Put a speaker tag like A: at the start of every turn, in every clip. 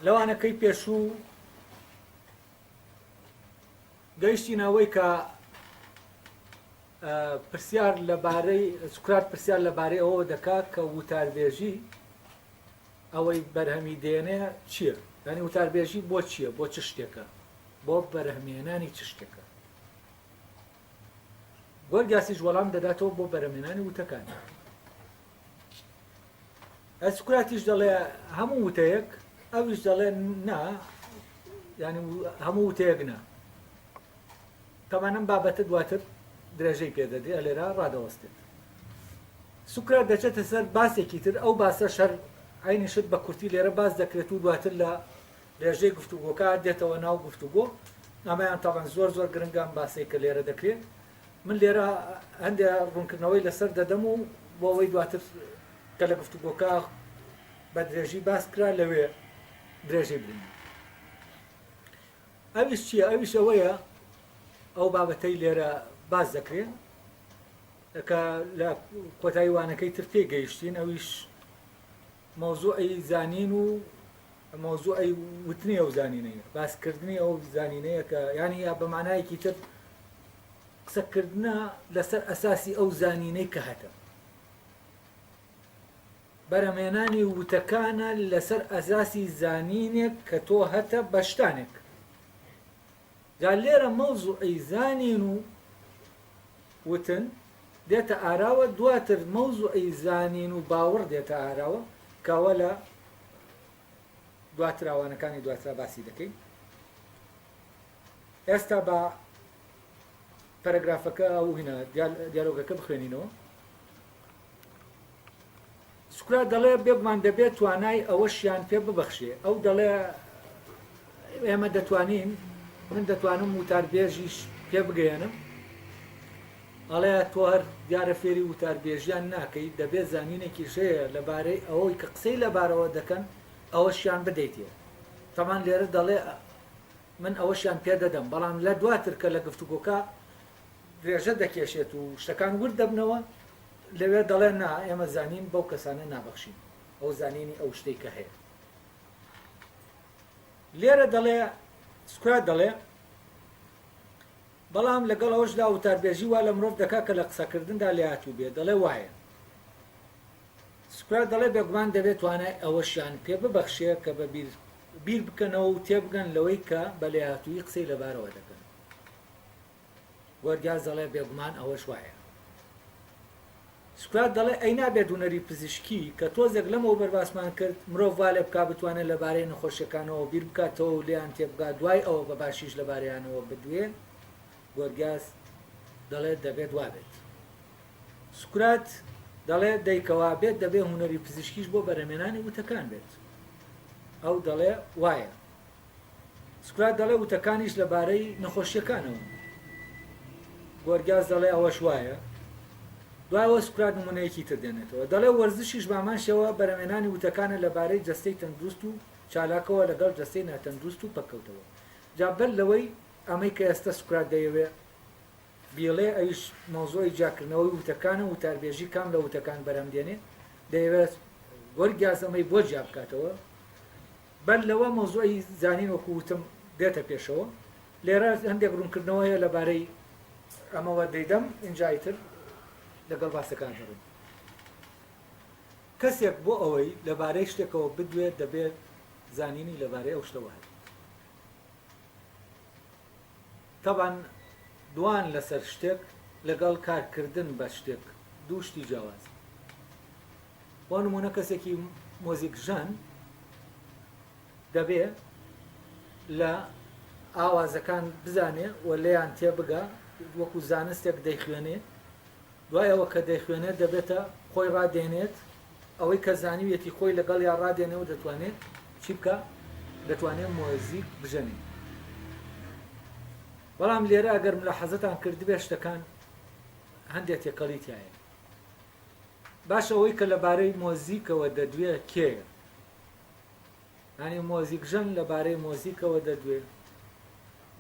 A: لەوانەکەی پێشوو گەیشتینە ئەوەی کە پرسیار لەبارەی سوکرات پرسیار لەبارەی ئەوەوە دەکات کە وتاربێژی ئەوەی بەرهەمی دێنێ چییە؟ یانی وتاربێژی بۆ چییە؟ بۆ چ شتێکە؟ بۆ بەرهەمهێنانی چ شتێکە؟ گۆرگیاسیش وەڵام دەداتەوە بۆ بەرهەمهێنانی وتەکان. سوکراتیش دەڵێ هەموو وتەیەک، ئەویش دەڵێ نا، یانی هەموو وتەیەک نا. تەبعەن ئەم بابەتە دواتر درێژەی پێ دەدرێت لێرە ڕادەوەستێت. سوکرات دەچێتە سەر باسێکی تر، ئەو باسەش هەر عەینی شت بە کورتی لێرە باس دەکرێت و دواتر لە درێژەی گفتوگۆکە دێتەوە ناو گفتوگۆ. ئەمەیان تەبعەن زۆر زۆر گرنگە ئەم باسەی کە لێرە دەکرێت. من لێرە هەندێ ڕوونکردنەوەی لەسەر دەدەم و بۆ ئەوەی دواتر کە لە گفتوگۆکە بە درێژی باس کرا لەوێ درێژەی بدەین. ئەویش چییە؟ ئەویش ئەوەیە ئەو بابەتەی لێرە باس دەکرێت کە لە کۆتایی وانەکەی تر تێ گەیشتین ئەویش مەوزوعی زانین و مەوزوعی وتنی ئەو زانینەیە باسکردنی ئەو زانینەیە کە ینی یا بە مانایەکی تر قسەکردە لەسەر ئەساسی ئەو زانینەی کە هەتە بەرهەمهێنانی وتەکانە لەسەر ئەساسی زانینێک کە تۆ هەتە بە شتانێک. جا لێرە مەوزوعی زانین و وتن دێتە ئاراوە، دواتر مەوزوعی زانین و باوەڕ دێتە ئاراوە کە ئەوە لە دواترا وانەکانی دواترا باسی دەکەین. ئێستا با پەرەگرافەکە ئەو هینا دیالۆگەکە بخوێنینەوە. سوکرات دەڵێ بێگومان دەبێت توانای ئەوەشیان پێ ببەخشێ. ئەو دەڵێ ئێمە دەتوانین، من دەتوانم وتاربێژیش پێ بگەیەنم. ئەڵێ تۆ هەر دیارە فێری وتاربێژیان ناکەی، دەبێت زانینێکیش هەیە لەبارەی ئەوەی کە قسەی لەبارەوە دەکەن ئەوەشیان بدەیتێ. تەبعەن لێرە دەڵێ من ئەوەشیان پێ دەدەم، بەڵام لە دواتر کە لە گفتوگۆکە درێژە دەکێشێت و شتەکان ورد دەبنەوە، لەوێ دەڵێ نا ئێمە زانین بەو کەسانە نابەخشین، ئەو زانینی ئەو شتەی کە هەیە. لێرە دەڵێ سوکرات دەڵێ بەڵام لەگەڵ ئەوەشدا وتاربێژی وا لە مرۆڤ دەکا کە لە قسەکردندا لێهاتوو بێ، دەڵێ وایە. سوکرات دەڵێ بێگومان دەبێ توانای ئەوەشیان پێ ببەخشێ کە بە بیر بیر بکەنەوە و تێبگەن لەوەی کە بە لێهاتوویی قسەی لەبارەوە دەکەن. گۆرگیاس دەڵێ بێگومان ئەوەش وایە. سوکرات دەڵێ ئەی نابێت هونەری پزیشکی کە تۆزێک لەمەوبەر باسمان کرد مرۆڤ وا لێ بکا بتوانێت لەبارەی نەخۆشیەکانەوە بیر بکاتەوە و لێیان تێبگا دوای ئەوە بە باشیش لەبارەیانەوە بدوێ؟ گۆرگیاس دەڵێت دەبێت وابێت. سوکرات دەڵێ دەی کەوابێت دەبێ هونەری پزیشکیش بۆ بەرهەمێنانی وتەکان بێت. ئەو دەڵێ وایە. سوکرات دەڵێ وتەکانیش لە بارەی نەخۆشییەکانەوەن. گۆرگیاس دەڵێ ئەوەش وایە. دوای ئەوە سوکرات نموونەیەکی تر دێنێتەوە. دەڵێ وەرزشیش بە هەمان شێوە بەرهەمێنانی وتەکانە لە بارەی جەستەی تەندروست و چالاکەوە لەگەڵ جەستەی ناتەندروست و پەککەوتەوە. جا بەر لەوەی ئەمەی کە ئێستە سوکرات دەیەوێ بیڵێ ئەویش مەوزوعی جیاکردنەوەی وتەکانە، وتاربێژی کام لە وتەکان بەرهەم دێنێ، دەیەوێت گۆرگیاس ئەمەی بۆ جیا بکاتەوە. بەر لەوە مەوزوعی زانین وەکو وتم دێتە پێشەوە. لێرە هەندێک ڕوونکردنەوە هەیە لەبارەی ئەمەوە دەیدەم ئینجا ئیتر لەگەڵ باسەکان دەڕۆین. کەسێک بۆ ئەوەی لەبارەی شتێکەوە بدوێت دەبێت زانینی لەبارەی ئەو شتەوە هەبێت. تەبعەن دوان لەسەر شتێک لەگەڵ کارکردن بە شتێک دوو شتی جیاوازن. بۆ نموونە کەسێکی مۆزیکژەن دەبێ لە ئاوازەکان بزانێ و لێیان تێبگا. وەکو زانستێک دەیخوێنێ، دوای ئەوە کە دەیخوێنێت دەبێتە خۆی ڕادێنێت، ئەوەی کە زانیویەتی خۆی لەگەڵیا ڕادێنێ و دەتوانێت چی بکا؟ دەتوانێت مۆزیک بژەنێ. بەڵام لێرە ئەگەر ملاحەزەتان کردبێ شتەکان هەندێ تێکەڵی تیایە. باشە ئەوەی کە لەبارەی مۆزیکەوە دەدوێ کێیە؟ یانی مۆزیکژەن لەبارەی مۆزیکەوە دەدوێ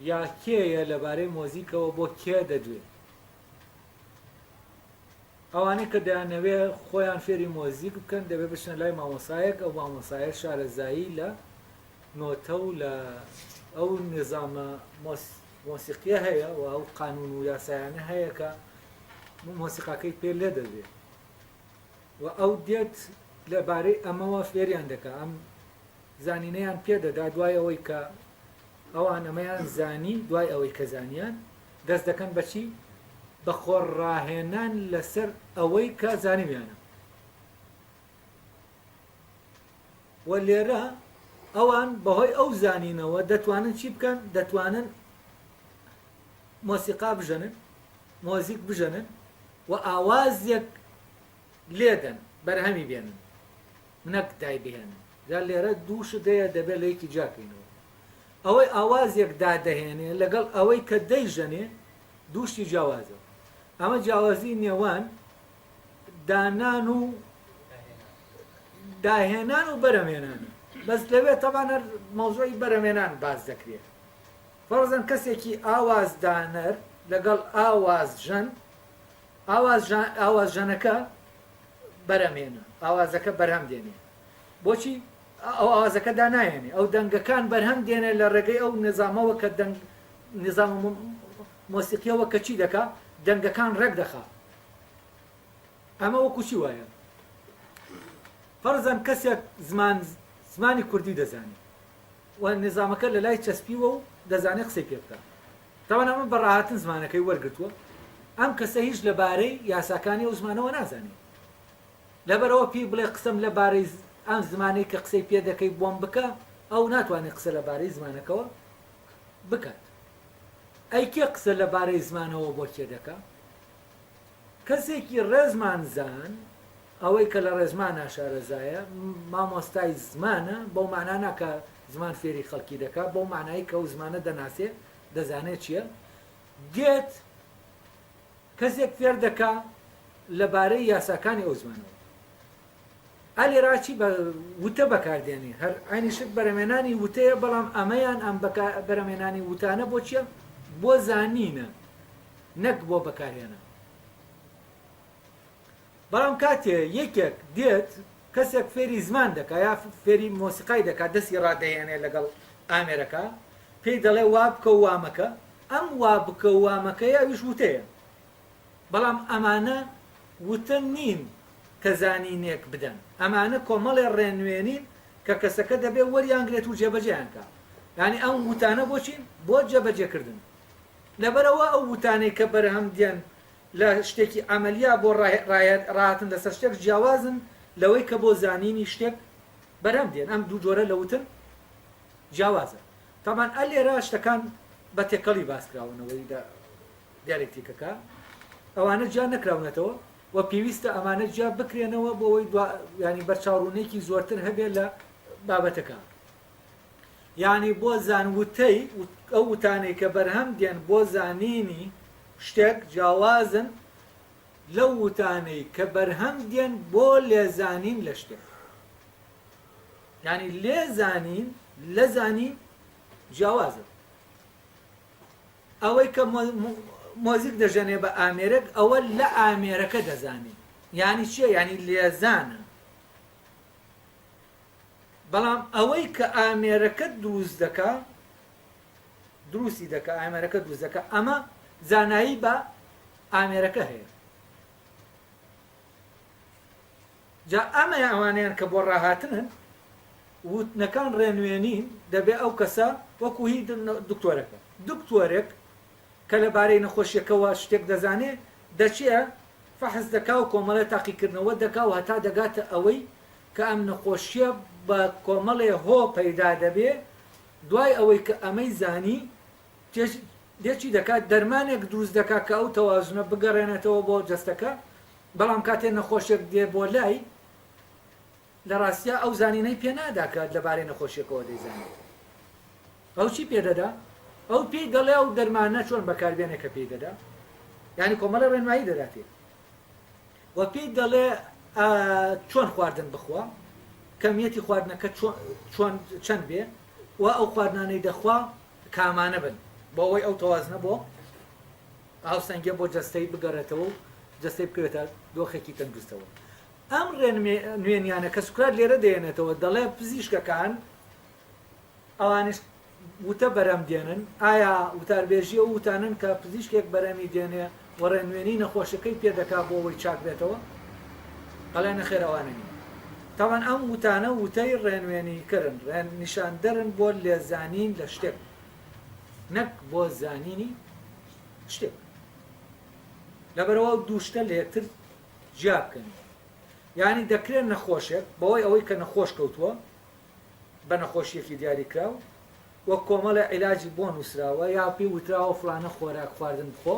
A: یا کێیە لەبارەی مۆزیکەوە بۆ کێ دەدوێ؟ ئەوانەی کە دەیانەوێ خۆیان فێری مۆزیک بکەن دەبێ بچنە لای مامۆسایەک، ئەو مامۆسایە شارەزایی لە نۆتە و لە ئەو نیزامە مۆسیقیە هەیە و ئەو قانون و یاسایانە هەیە کە مۆسیقاکەی پێ لێ دەدرێ و ئەو دێت لەبارەی ئەمەوە فێریان دەکا، ئەم زانینەیان پێ دەدا، دوای ئەوەی کە ئەوان ئەمەیان زانی، دوای ئەوەی کە زانیان، دەست دەکەن بە چی؟ بە خۆڕاهێنان لەسەر ئەوەی کە زانیویانە. و لێرە ئەوان بەهۆی ئەو زانینەوە دەتوانن چی بکەن؟ دەتوانن مۆسیقا بژەنن، مۆزیک بژەنن و ئاوازێک لێدەن، بەرهەمی بێنن نەک دایبهێنن. جا لێرە دوو شت هەیە دەبێت لە یەکی جیاکەینەوە. ئەوەی ئاوازێک دادەهێنێ لەگەڵ ئەوەی کە دەیژەنێ دوو شتی جیاوازە. ئەمە جیاوازی نێوان دانان و داهێنان و بەرەمێنانە. بەس لەوێ تەبان هەر مەوزوعی بەرەمێنان باس دەکرێت. فەرزەن کەسێکی ئاوازدانەر لەگەڵ ئاوازژەن، ئاوازژەنەکە بەرەمێنە، ئاوازەکە بەرهەم دێنێ. بۆچی ئەو ئاوازەکە داناهێنێ؟ ئەو دەنگەکان بەرهەم دێنێ لە ڕێگەی ئەو نیزامەوە کە دەنگ نیزامە مۆسیقیەوە کە چی دەکا؟ دەنگەکان ڕێک دەخا. ئەمە وەکو چی وایە؟ فەرزەن کەسێک زمان زمانی کوردی دەزانێ و نیزامەکە لە لای چەسپیوە و دەزانێ قسەی پێ بکا. تەبعەن ئەمە بە ڕاهاتن زمانەکەی وەرگرتووە، ئەم کەسە هیچ لە بارەی یاساکانی ئەو زمانەوە نازانێ. لەبەرئەوە پێی بڵێ قسەم لە بارەی ئەم زمانەی کە قسەی پێ دەکەی بۆم بکە، ئەو ناتوانێ قسە لە بارەی زمانەکەوە بکات. ئەی کێ قسە لە بارەی زمانەوە بۆ کێ دەکا؟ کەسێکی ڕێزمانزان، ئەوەی کە لە ڕێزمانا شارەزایە، مامۆستای زمانە، بەو مەعنا نا کە زمان فێری خەڵکی دەکا، بەو مەعنای کە ئەو زمانە دەناسێ، دەزانێ چییە، دێت کەسێک فێر دەکا لە بارەی یاساکانی ئەو زمانەوە. ئا لێرا چی بە وتە بەکار دێنێ؟ هەر عەینی شت بەرەمێنانی وتەیە، بەڵام ئەمەیان ئەم بەرەمێنانی وتانە بۆ چییە؟ بۆ زانینە نەک بۆ بەکارهێنان. بەڵام کاتێ یەکێک دێت کەسێک فێری زمان دەکا یا فێری مۆسیقای دەکا دەستی ڕادەهێنێ لەگەڵ ئامێرەکە پێی دەڵێ وا بکە و وا مەکە ئەم وا بکە و وا مەکەیە ئەویش وتەیە بەڵام ئەمانە وتە نین کە زانینێک بدەن ئەمانە کۆمەڵێ ڕێنوێنین کە کەسەکە دەبێ وەریانگرێت و جێبەجێیان کا یانی ئەم وتانە بۆچین بۆ جێبەجێکردن لەبەرئەوە ئەو وتانەی کە بەرهەم دێن لە شتێکی عەمەلیا بۆ ڕاهاتن لەسەر شتێک جیاوازن لەوەی کە بۆ زانینی شتێک بەرهەم دێن، ئەم دوو جۆرە لە وتن جیاوازە. تەبعەن ئە لێرە شتەکان بە تێکەڵی باس کراون ئەوەی لە دیالێکتیکەکە ئەوانە جیا نەکراونەتەوە و پێویستە ئەمانە جیا بکرێنەوە بۆ ئەوەی دوا یانی بەرچاوڕوونێکی زۆرتر هەبێت لە بابەتەکە. یانی بۆ زان وتەی ئەو وتانەی کە بەرهەم دێن بۆ زانینی شتێک جیاوازن لەو وتانەی کە بەرهەم دێن بۆ لێزانین لە شتێک. یانی لێزانین لە زانین جیاوازە. ئەوەی کە مۆزیک دەژەنێ بە ئامێرێک ئەوە لە ئامێرەکە دەزانێ. یانی چییە؟ یانی لێزانە. بەڵام ئەوەی کە ئامێرەکە دروست دەکا دروستی دەکا ئامێرەکە دروست دەکا ئەمە زانایی بە ئامێرەکە هەیە جا ئەمە ئەوانیان کە بۆ ڕاهاتنن وتنەکان ڕێنوێنین دەبێ ئەو کەسە وەکو هی دکتۆرەکە دکتۆرێک کە لەبارەی نەخۆشیەکەوە شتێک دەزانێ دەچێ فەحس دەکا و کۆمەڵێ تاقیکردنەوە دەکا و هەتا دەگاتە ئەوەی کە ئەم نەخۆشیە بە کۆمەڵێ هۆ پەیدا دەبێ، دوای ئەوەی کە ئەمەی زانی. دێ چی دەکات؟ دەرمانێک دروست دەکات کە ئەو تەوازنە بگەڕێنێتەوە بۆ جەستەکە، بەڵام کاتێ نەخۆشێک دێ بۆ لای، لە ڕاستیا ئەو زانینەی پێ نادا کە لەبارەی نەخۆشیەکەوە دەیزانێت. ئەو چی پێ دەدا؟ ئەو پێی دەڵێ ئەو دەرمانە چۆن بەکاربێنێ کە پێی دەدا، یانی کۆمەڵێ ڕێنمایی دەداتێ و پێی دەڵێ چۆن خواردن بخوا، کەمیەتی خواردنەکە چۆن چەند بێ و ئەو خواردنانەی دەخوا کامانە بن بۆ ئەوەی ئەو تەوازنە بۆ هاوسەنگیە بۆ جەستەی بگەڕێتەوە و جەستەی بکەوێتە دۆخێکی تەندروستەوە. ئەم ڕێنوێنیانە کە سوکرات لێرە دەیەنێتەوە دەڵێ پزیشکەکان ئەوانیش وتە بەرەم دێنن، ئایا وتاربێژی ئەو وتانەن کە پزیشکێک بەرەمی دێنێ و ڕێنوێنی نەخۆشەکەی پێ دەکا بۆ ئەوەی چاک بێتەوە؟ ئەڵێ نەخێر ئەوانە نین. تەبعەن ئەم وتانە وتەی ڕێنوێنیکەرن، ڕێنیشاندەرن بۆ لێزانین لە شتێک نەک بۆ زانینی شتێک. لەبەرئەوە ئەو دوو شتە لە یەکتر جیا بکەنەوە. یانی دەکرێت نەخۆشێک بەهۆی ئەوەی کە نەخۆش کەوتووە بە نەخۆشییەکی دیاریکراو و کۆمەڵێ عیلاجی بۆ نووسراوە یا پێی وتراوە فڵانە خۆراک خواردن بخۆ،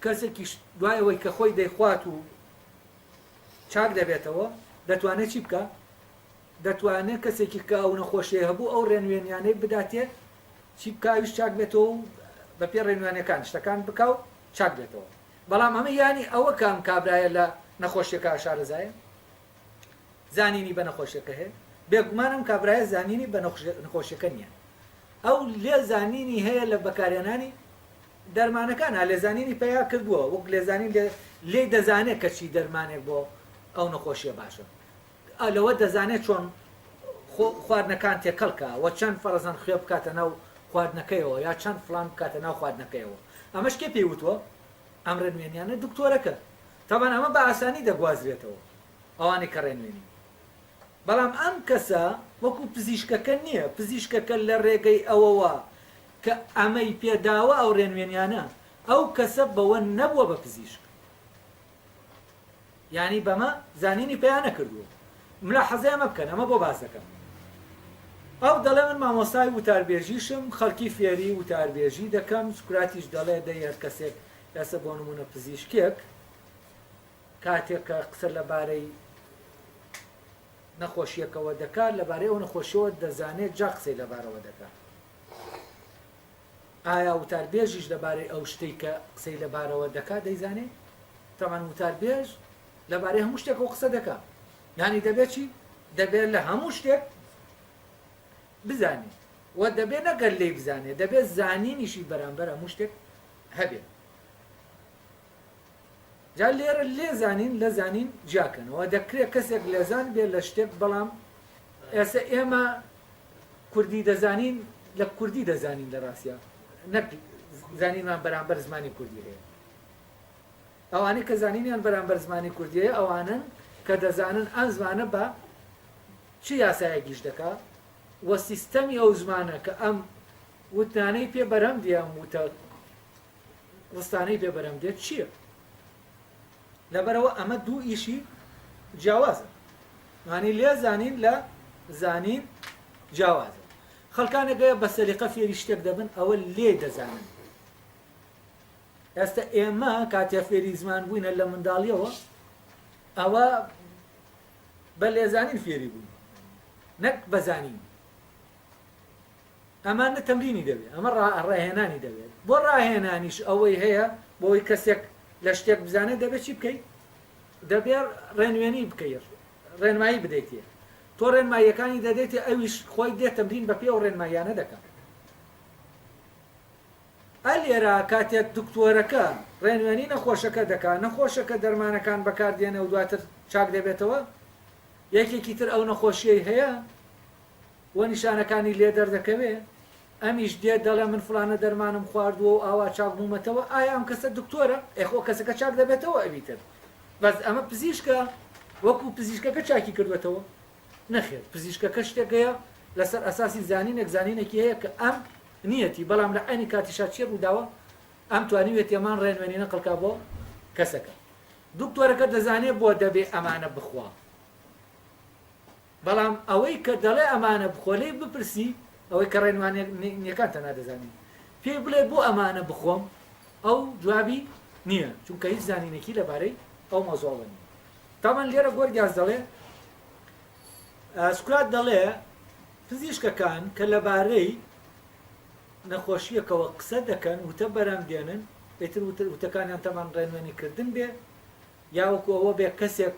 A: کەسێکیش دوای ئەوەی کە خۆی دەیخوات و چاک دەبێتەوە دەتوانێت چی بکا؟ دەتوانێت کەسێکی کە ئەو نەخۆشیەی هەبوو ئەو ڕێنوێنیانەی بداتێ چی بکا ئەویش چاک بێتەوە و بەپێی ڕێنوێنیەکان شتەکان بکا و چاک بێتەوە. بەڵام ئەمە یانی ئەوە کە ئەم کابرایە لە نەخۆشیەکە شارەزایە؟ زانینی بە نەخۆشیەکە هەیە؟ بێگومان ئەم کابرایە زانینی بە نەخۆشیەکە نییە. ئەو لێ زانینی هەیە لە بەکارهێنانی دەرمانەکان لێزانینی پەیا کردووە وەک لێزانین لێی دەزانێت کە چی دەرمانێک بۆ ئەو نەخۆشیە باشە لەوە دەزانێت چۆن خواردنەکان تێکەڵ کا و چەند فەرەزەن خوێ بکاتە ناو خواردنەکەیەوە یا چەند فلان بکاتە ناو خواردنەکەیەوە ئەمەش کێ پێی وتووە ئەم ڕێنوێنیانە دکتۆرەکە تەبان ئەمە بە ئاسانی دەگوازرێتەوە ئەوانەی کە ڕێنوێنی بەڵام ئەم کەسە وەکو پزیشکەکە نییە پزیشکەکە لە ڕێگەی ئەوەوە کە ئەمەی پێداوە ئەو ڕێنوێنیانە ئەو کەسە بەوە نەبووە بە پزیشک یانی بەمە زانینی پەیا نەکردووە. ملاحەزەی ئەمە بکەن، ئەمە بۆ باس دەکەم. ئەو دەڵێ من مامۆستای وتاربێژیشم، خەڵکی فێری وتاربێژی دەکەم، سوکراتیش دەڵێ دەی هەر کەسێک ئێستا بۆ نموونە پزیشکێک کاتێک کە قسە لەبارەی نەخۆشییەکەوە دەکات، لەبارەی ئەو نەخۆشیەوە دەزانێت جا قسەی لەبارەوە دەکات. ئایا وتاربێژیش لەبارەی ئەو شتەی کە قسەی لەبارەوە دەکات دەیزانێ؟ تەبعەن وتاربێژ لەبارەی هەموو شتێکەوە قسە دەکات. یانی دەبێت چی؟ دەبێت لە هەموو شتێک بزانێ و دەبێت نەگەر لێی بزانێ، دەبێت زانینیشی بەرامبەر هەموو شتێک هەبێت. جا لێرە لێزانین لە زانین جیاکەنەوە. دەکرێت کەسێک لێزان بێت لە شتێک، بەڵام ئێستا ئێمە کوردی دەزانین لە کوردی دەزانین لە ڕاستیا نەک زانینمان بەرامبەر زمانی کوردی هەیە. ئەوانەی کە زانینیان بەرامبەر زمانی کوردی هەیە ئەوانن کە دەزانن ئەم زمانە بە چ یاسایەک ئیش دەکا و سیستەمی ئەو زمانە کە ئەم وتنانەی پێ بەرهەم دێ ئەم وتە ڕستانەی پێ بەرهەم دێت چییە؟ لەبەرئەوە ئەمە دوو ئیشی جیاوازە. مانی لێزانین لە زانین جیاوازە. خەڵکانێک هەیە بە سەلیقە فێری شتێک دەبن ئەوە لێی دەزانن. ئێستا ئێمە کاتێ فێری زمان بووینە لە منداڵیەوە ئەوە بە لێزانین فێری بووین نەک بەزانین. ئەمە نە تەمرینی دەوێت، ئەمە ڕاهێنانی دەوێت. بۆ ڕاهێنانیش ئەوەی هەیە بۆی کەسێک لە شتێک بزانێت دەبێت چی بکەیت؟ دەبێت ڕێنوێنی بکەیت، ڕێنمایی بدەیتێ. تۆ ڕێنماییەکانی دەدەیتێ ئەویش خۆی دێت تەمرین بە پێی ئەو ڕێنماییانە دەکات. ئە لێرە کاتێک دکتۆرەکە ڕێنوێنی نەخۆشەکە دەکات، نەخۆشەکە دەرمانەکان بەکاردێنێ و دواتر چاک دەبێتەوە، یەکێکی تر ئەو نەخۆشیەی هەیە، و نیشانەکانی لێ دەردەکەوێ، ئەمیش دێت دەڵێ من فڵانە دەرمانم خواردووە و ئاوا چاک بوومەتەوە، ئایا ئەم کەسە دکتۆرە؟ ئێ خۆ کەسەکە چاک دەبێتەوە ئەوی تر بەس ئەمە پزیشکە وەکو پزیشکەکە چاکی کردوەتەوە؟ نەخێر پزیشکەکە شتێک هەیە لەسەر ئەساسی زانینێک زانینێکی هەیە کە ئەم نیەتی بەڵام لە عەینی کاتیشا چی ڕووداوە ئەم توانیویەتی ئەمان ڕێنوێنی نەقڵ کا بۆ کەسەکە دکتۆرەکە دەزانێ بۆ دەبێ ئەمانە بخوا بەڵام ئەوەی کە دەڵێ ئەمانە بخۆ لێی بپرسی ئەوەی کە ڕێنمانیەکان تەنها دەزانین. پێی بڵێ بۆ ئەمانە بخۆم ئەو جوابی نییە چونکە هیچ زانینێکی لەبارەی ئەو مەوزوعەوە نییە. تاوان لێرە گۆرگیاس دەڵێ سوکرات دەڵێ پزیشکەکان کە لەبارەی نەخۆشییەکەوە قسە دەکەن وتە بەرەم دێنن ئیتر وتەکانیان تەمان ڕێنوێنی کردن بێ یا وەکو ئەوە بێ کەسێک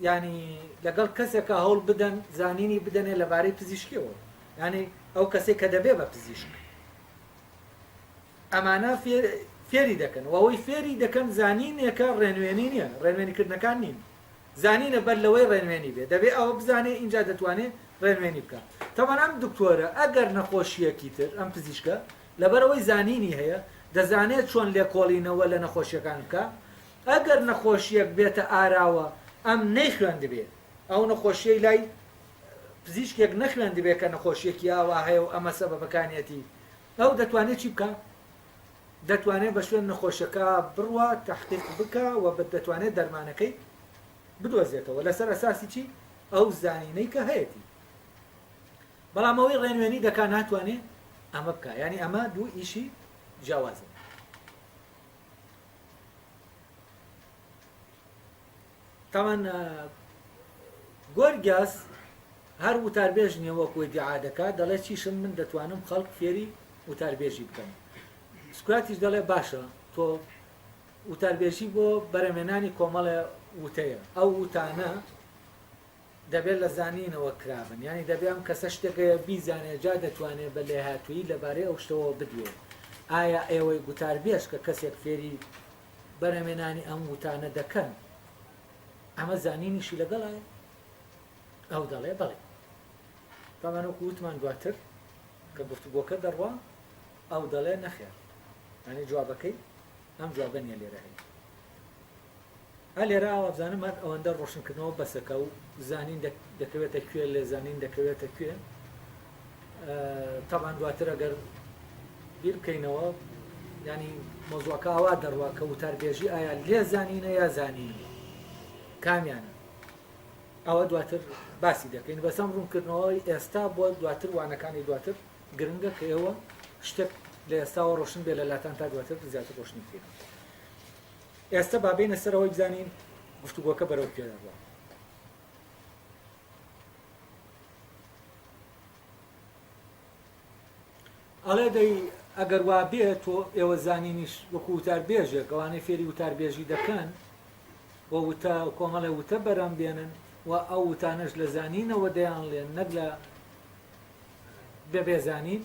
A: ینی لەگەڵ کەسێکە هەوڵ بدەن زانینی بدەنێ لەبارەی پزیشکیەوە ینی ئەو کەسێک کە دەبێ بە پزیشک ئەمانە فێری دەکەن و ئەوەی فێری دەکەن زانینێکە ڕێنوێنی نییە ڕێنوێنیکردنەکان نین زانینە بەر لەوەی ڕێنوێنی بێ دەبێ ئەوە بزانێ ئینجا دەتوانێ ڕێنوێنی بکا تەبعەن ئەم دکتۆرە ئەگەر نەخۆشیەکی تر ئەم پزیشکە لەبەرئەوەی زانینی هەیە دەزانێت چۆن لێکۆڵینەوە لە نەخۆشیەکان بکا ئەگەر نەخۆشیەک بێتە ئاراوە ئەم نەیخوێندبێ ئەو نەخۆشیەی لای پزیشکێک نەخوێندبێ کە نەخۆشیەکی ئاوا هەیە و ئەمە سەبەبەکانیەتی ئەو دەتوانێ چی بکا؟ دەتوانێ بە شوێن نەخۆشەکە بڕوا، تەحقیق بکا و دەتوانێ دەرمانەکەی بدۆزێتەوە لەسەر ئەساسی چی؟ ئەو زانینەی کە هەیەتی. بەڵام ئەوەی ڕێنوێنی دەکا ناتوانێ ئەمە بکا. یانی ئەمە دوو ئیشی جیاوازن. تاوان گۆرگیاس هەر وتاربێژ نییە وەکو ئیدیعا دەکات دەڵێ چیشم من دەتوانم خەڵک فێری وتاربێژی بکەم سوکراتیش دەڵێ باشە تۆ وتاربێژی بۆ بەرەمێنانی کۆمەڵێ وتەیە ئەو وتانە دەبێت لە زانینەوە کرابن یانی دەبێ ئەم کەسە شتێک هەیە بیزانێ جا دەتوانێ بە لێهاتوویی لەبارەی ئەو شتەوە بدوێ ئایا ئێوەی گوتاربێژ کە کەسێک فێری بەرهەمێنانی ئەم وتانە دەکەن ئەمە زانینیشی لەگەڵایە؟ ئەو دەڵێ بەڵێ. تاوان وەکو وتمان دواتر کە گفتوگۆکە دەڕوا ئەو دەڵێ نەخێر یانی جوابەکەی ئەم جوابە نییە لێرە هەیە. ئا لێرە ئاوا بزانم هەر ئەوەندە ڕۆشنکردنەوە بەسەکە و زانین دەکەوێتە کوێ لێزانین دەکەوێتە کوێ تەبان دواتر ئەگەر بیر بکەینەوە ینی مۆزوعەکە ئاوا دەڕوا کە وتاربێژی ئایا لێ زانینە یا زانین کامیانە ئەوە دواتر باسی دەکەین بەسەم ڕوونکردنەوەی ئێستا بۆ دواتر وانەکانی دواتر گرنگە کە ئێوە شتێک لە ئێستاوە ڕۆشن بێ لە لاتان تا دواتر زیاتر ڕۆشنی بکەین ئێستا با بێینە سەر ئەوەی بزانین گفتوگۆکە بەرەو کوێ دەڕوا. ئەڵێ دەی ئەگەر وا بێ تۆ ئێوە زانینیش وەکو وتار بێژێک ئەوانەی فێری وتاربێژی دەکەن و وتە کۆمەڵێ وتە بەرەم بێنن و ئەو وتانەش لە زانینەوە دەیانڵێن نەک لە بەبێ زانین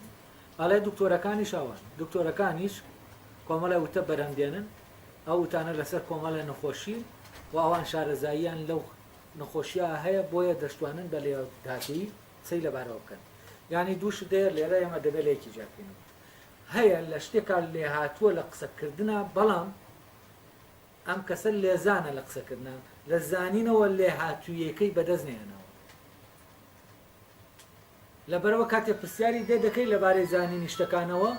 A: ئەڵێ دکتۆرەکانیش ئاوان دکتۆرەکانیش کۆمەڵێ وتە بەرهەم دێنن ئەو وتانە لەسەر کۆمەڵێ نەخۆشین و ئەوان شارەزاییان لەو نەخۆشیە هەیە بۆیە دەشتوانن بە لێهاتوویی قسەی لەبارەوە بکەن یانی دوو شت هەیە لێرە ئێمە دەبێت لە یەکی جیا بکەینەوە هەیە لە شتێکا لێهاتووە لە قسەکردنا بەڵام ئەم کەسە لێزانە لە قسەکردنا لە زانینەوە لێهاتوویەکەی بەدەست نەهێناوە لەبەرئەوە کاتێک پرسیاری لێ دەکەی لەبارەی زانینی شتەکانەوە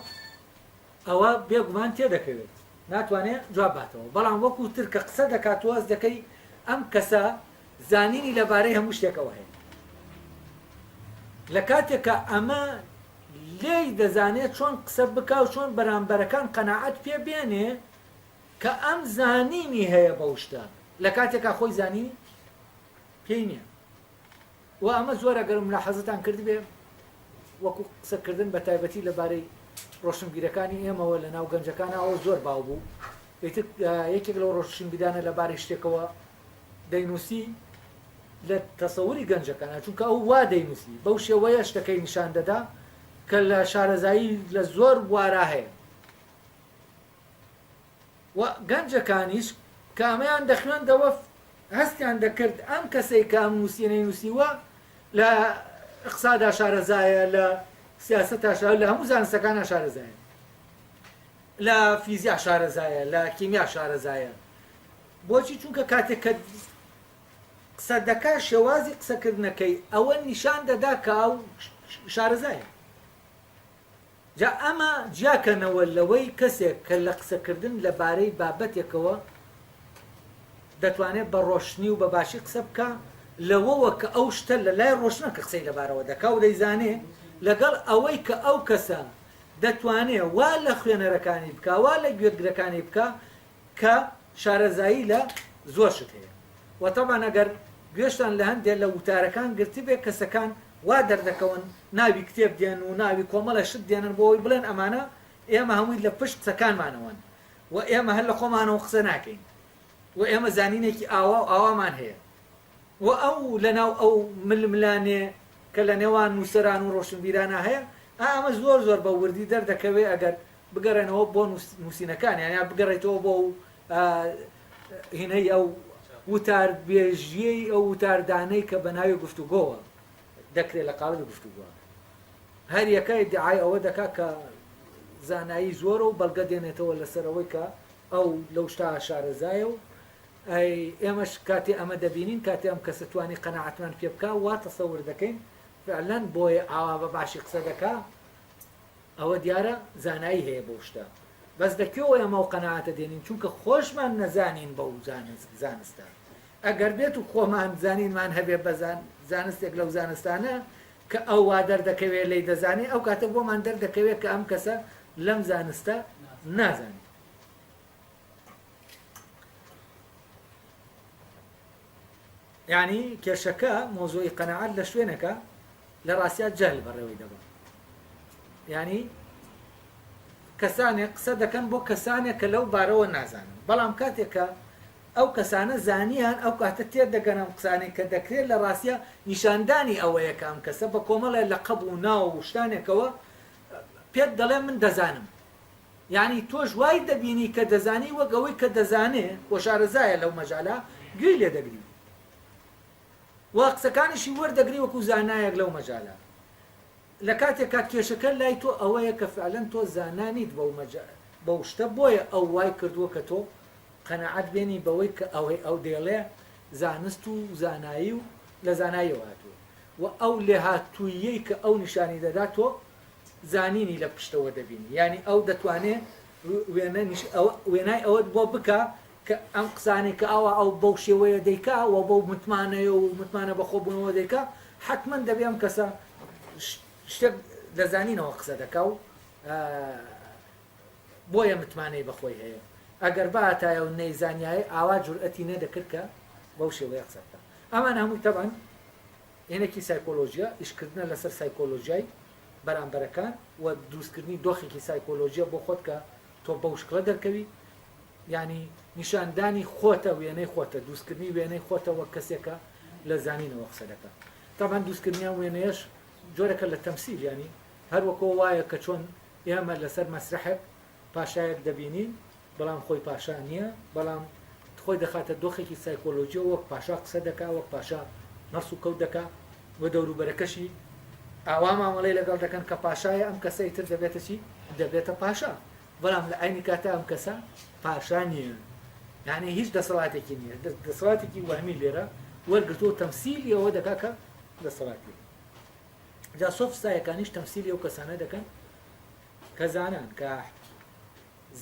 A: ئەوە بێگومان تێدەکەوێت ناتوانێت جواب باتەوە بەڵام وەکو تر کە قسە دەکات تۆ هەست دەکەی ئەم کەسە زانینی لەبارەی هەموو شتێکەوە هەیە لە کاتێک کە ئەمە لێی دەزانێت چۆن قسە بکا و چۆن بەرامبەرەکان قەناعەت پێ بێنێ کە ئەم زانینی هەیە بەو شتە لە کاتێکا خۆی زانینی پێی نییە. وە ئەمە زۆر ئەگەر ملاحەزەتان کردبێ وەکو قسە کردن بە تایبەتی لە بارەی ڕۆشنبیرەکانی ئێمەوە لە ناو گەنجەکانە ئەوە زۆر باو بوو ئیتر یەکێک لەو ڕۆشنبیرانە لە بارەی شتێکەوە دەینووسی لە تەسەوری گەنجەکانە چونکە ئەو وا دەینووسی بەو شێوەیە شتەکەی نیشان دەدا کە لە شارەزایی لە زۆر بوارا هەیە و گەنجەکانیش کە ئەمەیان دەخوێندەوە هەستیان دەکرد ئەم کەسەی کە ئەم نووسینەی نووسیوە لە ئیقتسادا شارەزایە، لە سیاسەتا شارەزایە، لە هەموو زانستەکانا شارەزایە، لە فیزیا شارەزایە، لە کیمیا شارەزایە. بۆچی؟ چونکە کاتێک کە قسە دەکا شێوازی قسەکردنەکەی ئەوە نیشان دەدا کە ئەو شارەزایە. جا ئەمە جیاکەنەوە لەوەی کەسێک کە لە قسەکردن لە بارەی بابەتێکەوە دەتوانێت بە ڕۆشنی و بە باشی قسە بکا لەوەوە کە ئەو شتە لە لای ڕۆشنە کە قسەی لەبارەوە دەکا و دەیزانێ لەگەڵ ئەوەی کە ئەو کەسە دەتوانێ وا لە خوێنەرەکانی بکا، وا لە گوێگرەکانی بکا کە شارەزایی لە زۆر شت هەیە. وە تەبعەن ئەگەر گوێشتان لە هەندێ لە وتارەکان گرتبێ کەسەکان وا دەردەکەون ناوی کتێب دێن و ناوی کۆمەڵێ شت دێنن بۆ ئەوەی بڵێن ئەمانە ئێمە هەمووی لە پشت قسەکانمانەوەن و ئێمە هەر لە خۆمانەوە قسە ناکەین و ئێمە زانینێکی ئاوا و ئاوامان هەیە و ئەو لەناو ئەو ململانێ کە لە نێوان نووسەران و ڕۆشنبیرانا هەیە ئا ئەمە زۆر زۆر بە وردی دەردەکەوێ ئەگەر بگەڕێنەوە بۆ نووسینەکانیان یا بگەڕێتەوە بۆ ئەو هینەی ئەو وتاربێژیەی ئەو وتاردانەی کە بە ناوی گفتوگۆوە دەکرێت لە قاڵبی گفتوگۆوە هەر یەکە ئیدعای ئەوە دەکا کە زانایی زۆرە و بەڵگە دێنێتەوە لەسەر ئەوەی کە ئەو لەو شتا شارەزایە و ئەی ئێمەش کاتێ ئەمە دەبینین کاتێ ئەم کەسە توانی قەناعەتمان پێ بکا وا تەسەور دەکەین فعلەن بۆیە ئاوا بە باشی قسە دەکا ئەوە دیارە زانایی هەیە بەو شتە بەس لە کوێوە ئێمە ئەو قەناعەتە دێنین چونکە خۆشمان نەزانین بەو زانستە ئەگەر بێت و خۆمان زانینمان هەبێ بە زانستێک لەو زانستانە کە ئەو وا دەردەکەوێ لێی دەزانێ ئەو کاتە بۆمان دەردەکەوێ کە ئەم کەسە لەم زانستە نازانێ. یانی کێشەکە مەوزوعی قەناعەت لە شوێنەکە لە ڕاستیا جەهل بەڕێوەی دەبا یانی کەسانێک قسە دەکەن بۆ کەسانێک کە لەو بارەوە نازانن بەڵام کاتێک کە ئەو کەسانە زانیان ئەو کاتە تێدەگەن ئەم قسانەی کە دەکرێت لە ڕاستیا نیشاندانی ئەوەیە کە ئەم کەسە بە کۆمەڵێ لەقەب و ناو و شتانێکەوە پێت دەڵێ من دەزانم یانی تۆش وای دەبینی کە دەزانی وەک ئەوەی کە دەزانێ و شارەزایە لەو مەجالە گوێی لێ دەگری و قسەکانیشی وەردەگری وەکو زانایەک لەو مەجالە لە کاتێکا کێشەکە لای تۆ ئەوەیە کە فعلەن تۆ زانا نیت بەو مەجا بەو شتە بۆیە ئەو وای کردووە کە تۆ قەناعەت بێنی بەوەی کە ئەوەی ئەو دەیڵێ زانست و زانایی و لە زاناییەوە هاتووە و ئەو لێهاتووییەی کە ئەو نیشانی دەدا تۆ زانینی لە پشتەوە دەبینی یانی ئەو دەتوانێ وێنە وێنای ئەوەت بۆ بکا کە ئەم قسانەی کە ئاوا ئەو بەو شێوەیە دەیکا و بەو متمانەیە و متمانە بەخۆبوونەوە دەیکا حتمما دەبێ ئەم کەسە شتێک لە زانینەوە قسە دەکا و بۆیە متمانەی بەخۆی هەیە ئەگەر باتایە و نەیزانیایە ئاوا جورئەتی نەدەکرد کە بەو شێوەیە قسە بکا ئەمان هەمووی تەبعەن هێنێکی سایکۆلۆژیە، ئیشکردنە لەسەر سایکۆلۆژیای بەرامبەرەکان و دروستکردنی دۆخێکی سایکۆلۆژیە بۆ خۆت کە تۆ بەو شکڵە دەرکەوی، یانی نیشاندانی خۆتە، وێنەی خۆتە، دروستکردنی وێنەی خۆتە وەک کەسێک کە لە زانینەوە قسە دەکات. تەبعەن دروستکردنی ئەم وێنەیەش جۆرێکە لە تەمسیل، یانی هەر وەکۆ وایە کە چۆن ئێمە لەسەر مەسرەحێک پاشایەک دەبینین بەڵام خۆی پاشا نییە، بەڵام خۆی دەخاتە دۆخێکی سایکۆلۆژیەوە وەک پاشا قسە دەکا، وەک پاشا هەڵسوکەوت دەکا و دەوروبەرەکەشی ئاوا مامەڵەی لەگەڵ دەکەن کە پاشایە، ئەم کەسە ئیتر دەبێتە چی؟ دەبێتە پاشا، بەڵام لە عەینی کاتا ئەم کەسە پاشا نییە، یانی هیچ دەسەڵاتێکی نییە، دەسەڵاتێکی وەهمی لێرە وەرگرتووە و تەمسیلی ئەوە دەکا کە دەسەڵاتی هەیە. جا سۆفستایەکانیش تەمسیلی ئەو کەسانە دەکەن کە زانان، کە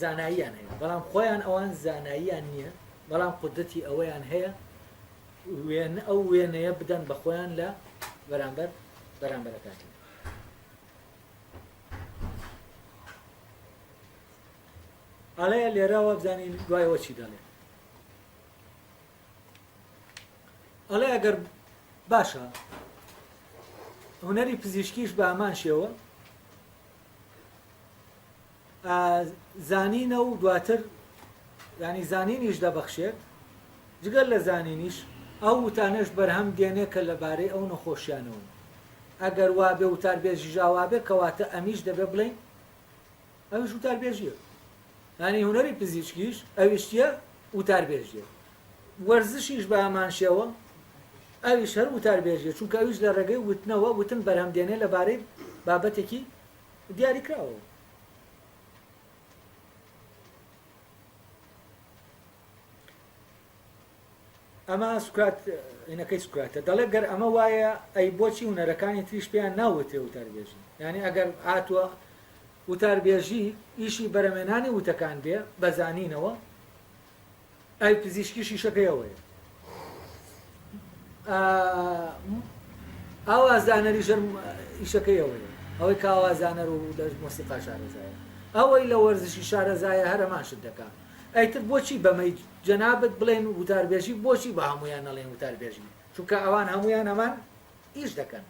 A: زاناییان هەیە بەڵام خۆیان ئەوان زاناییان نییە بەڵام قودرەتی ئەوەیان هەیە وێن ئەو وێنەیە بدەن بە خۆیان لە بەرامبەر بەرامبەرەکانی. ئەڵێ لێرەوە بزانین دوایەوە چی دەڵێ. ئەڵێ ئەگەر باشە هونەری پزیشکیش بە هەمان شێوە زانینە و دواتر یانی زانینیش دەبەخشێت، جگە لە زانینیش ئەو وتانەش بەرهەم دێنێ کە لەبارەی ئەو نەخۆشیانەوەن. ئەگەر وابێ وتاربێژیش ئاوابێ کەواتە ئەمیش دەبێ بڵێین ئەویش وتاربێژییە. یانی هونەری پزیشکیش ئەویش چییە؟ وتاربێژییە. وەرزشیش بە هەمان شێوە ئەویش هەر وتاربێژییە، چونکە ئەویش لە ڕێگەی وتنەوە وتن بەرهەم دێنێ لەبارەی بابەتێکی دیاریکراوەوە. ئەمە سوکرات هینەکەی سوکراتە دەڵێ گەر ئەمە وایە ئەی بۆچی هونەرەکانی تریش پێیان ناوترێ وتاربێژی یعنی ئەگەر هاتووە وتاربێژی ئیشی بەرەمێنانی وتەکان بێ بەزانینەوە ئەی پزیشکی شیشەکەی ئەوەیە ئاوازدانەریش هەر ئیشەکەی ئەوەیە. ئەوەی کە ئاوازانەر و لە مۆسیقا شارەزایە، ئەوەی لە وەرزشی شارەزایە هەر هەمان شت دەکا. ئەیتر بۆچی بەمەی جەنابت بڵێن وتاربێژی بۆچی بە هەموویان نەڵێن وتاربێژی؟ چونکە ئەوان هەموویان هەمان ئیش دەکەن.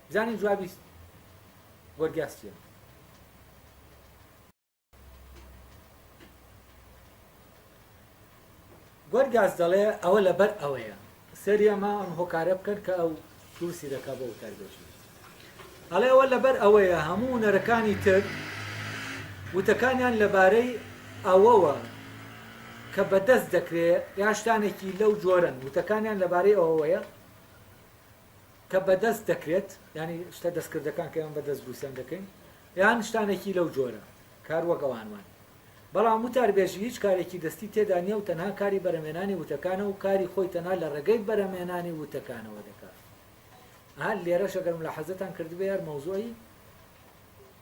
A: بزانین جوابی گۆرگیاس چییە؟ گۆرگاس دەڵێ ئەوە لەبەر ئەوەیە سەری ئەمە ئەم هۆکارە بکەن کە ئەو دروستی دەکا بۆ وتاربێژی ئەڵێ ئەوە لەبەر ئەوەیە هەموو هونەرەکانی تر وتەکانیان لەبارەی ئەوەوە کە بەدەست دەکرێ یا شتانێکی لەو جۆرەن وتەکانیان لەبارەی ئەوەوەیە کە بەدەست دەکرێت ینی شتە دەستکردەکان کە ئێمە بەدەست دروستیان دەکەین یان شتانێکی لەو جۆرە کار وەک ئەوان وان. بەڵام وتاربێژی هیچ کارێکی دەستی تێدا نییە و تەنها کاری بەرهەمێنانی وتەکانە و کاری خۆی تەنها لە ڕێگەی بەرهەمێنانی وتەکانەوە دەکات. ئەها لێرەش ئەگەر ملاحەزەتان کردبێ هەر مەوزوعی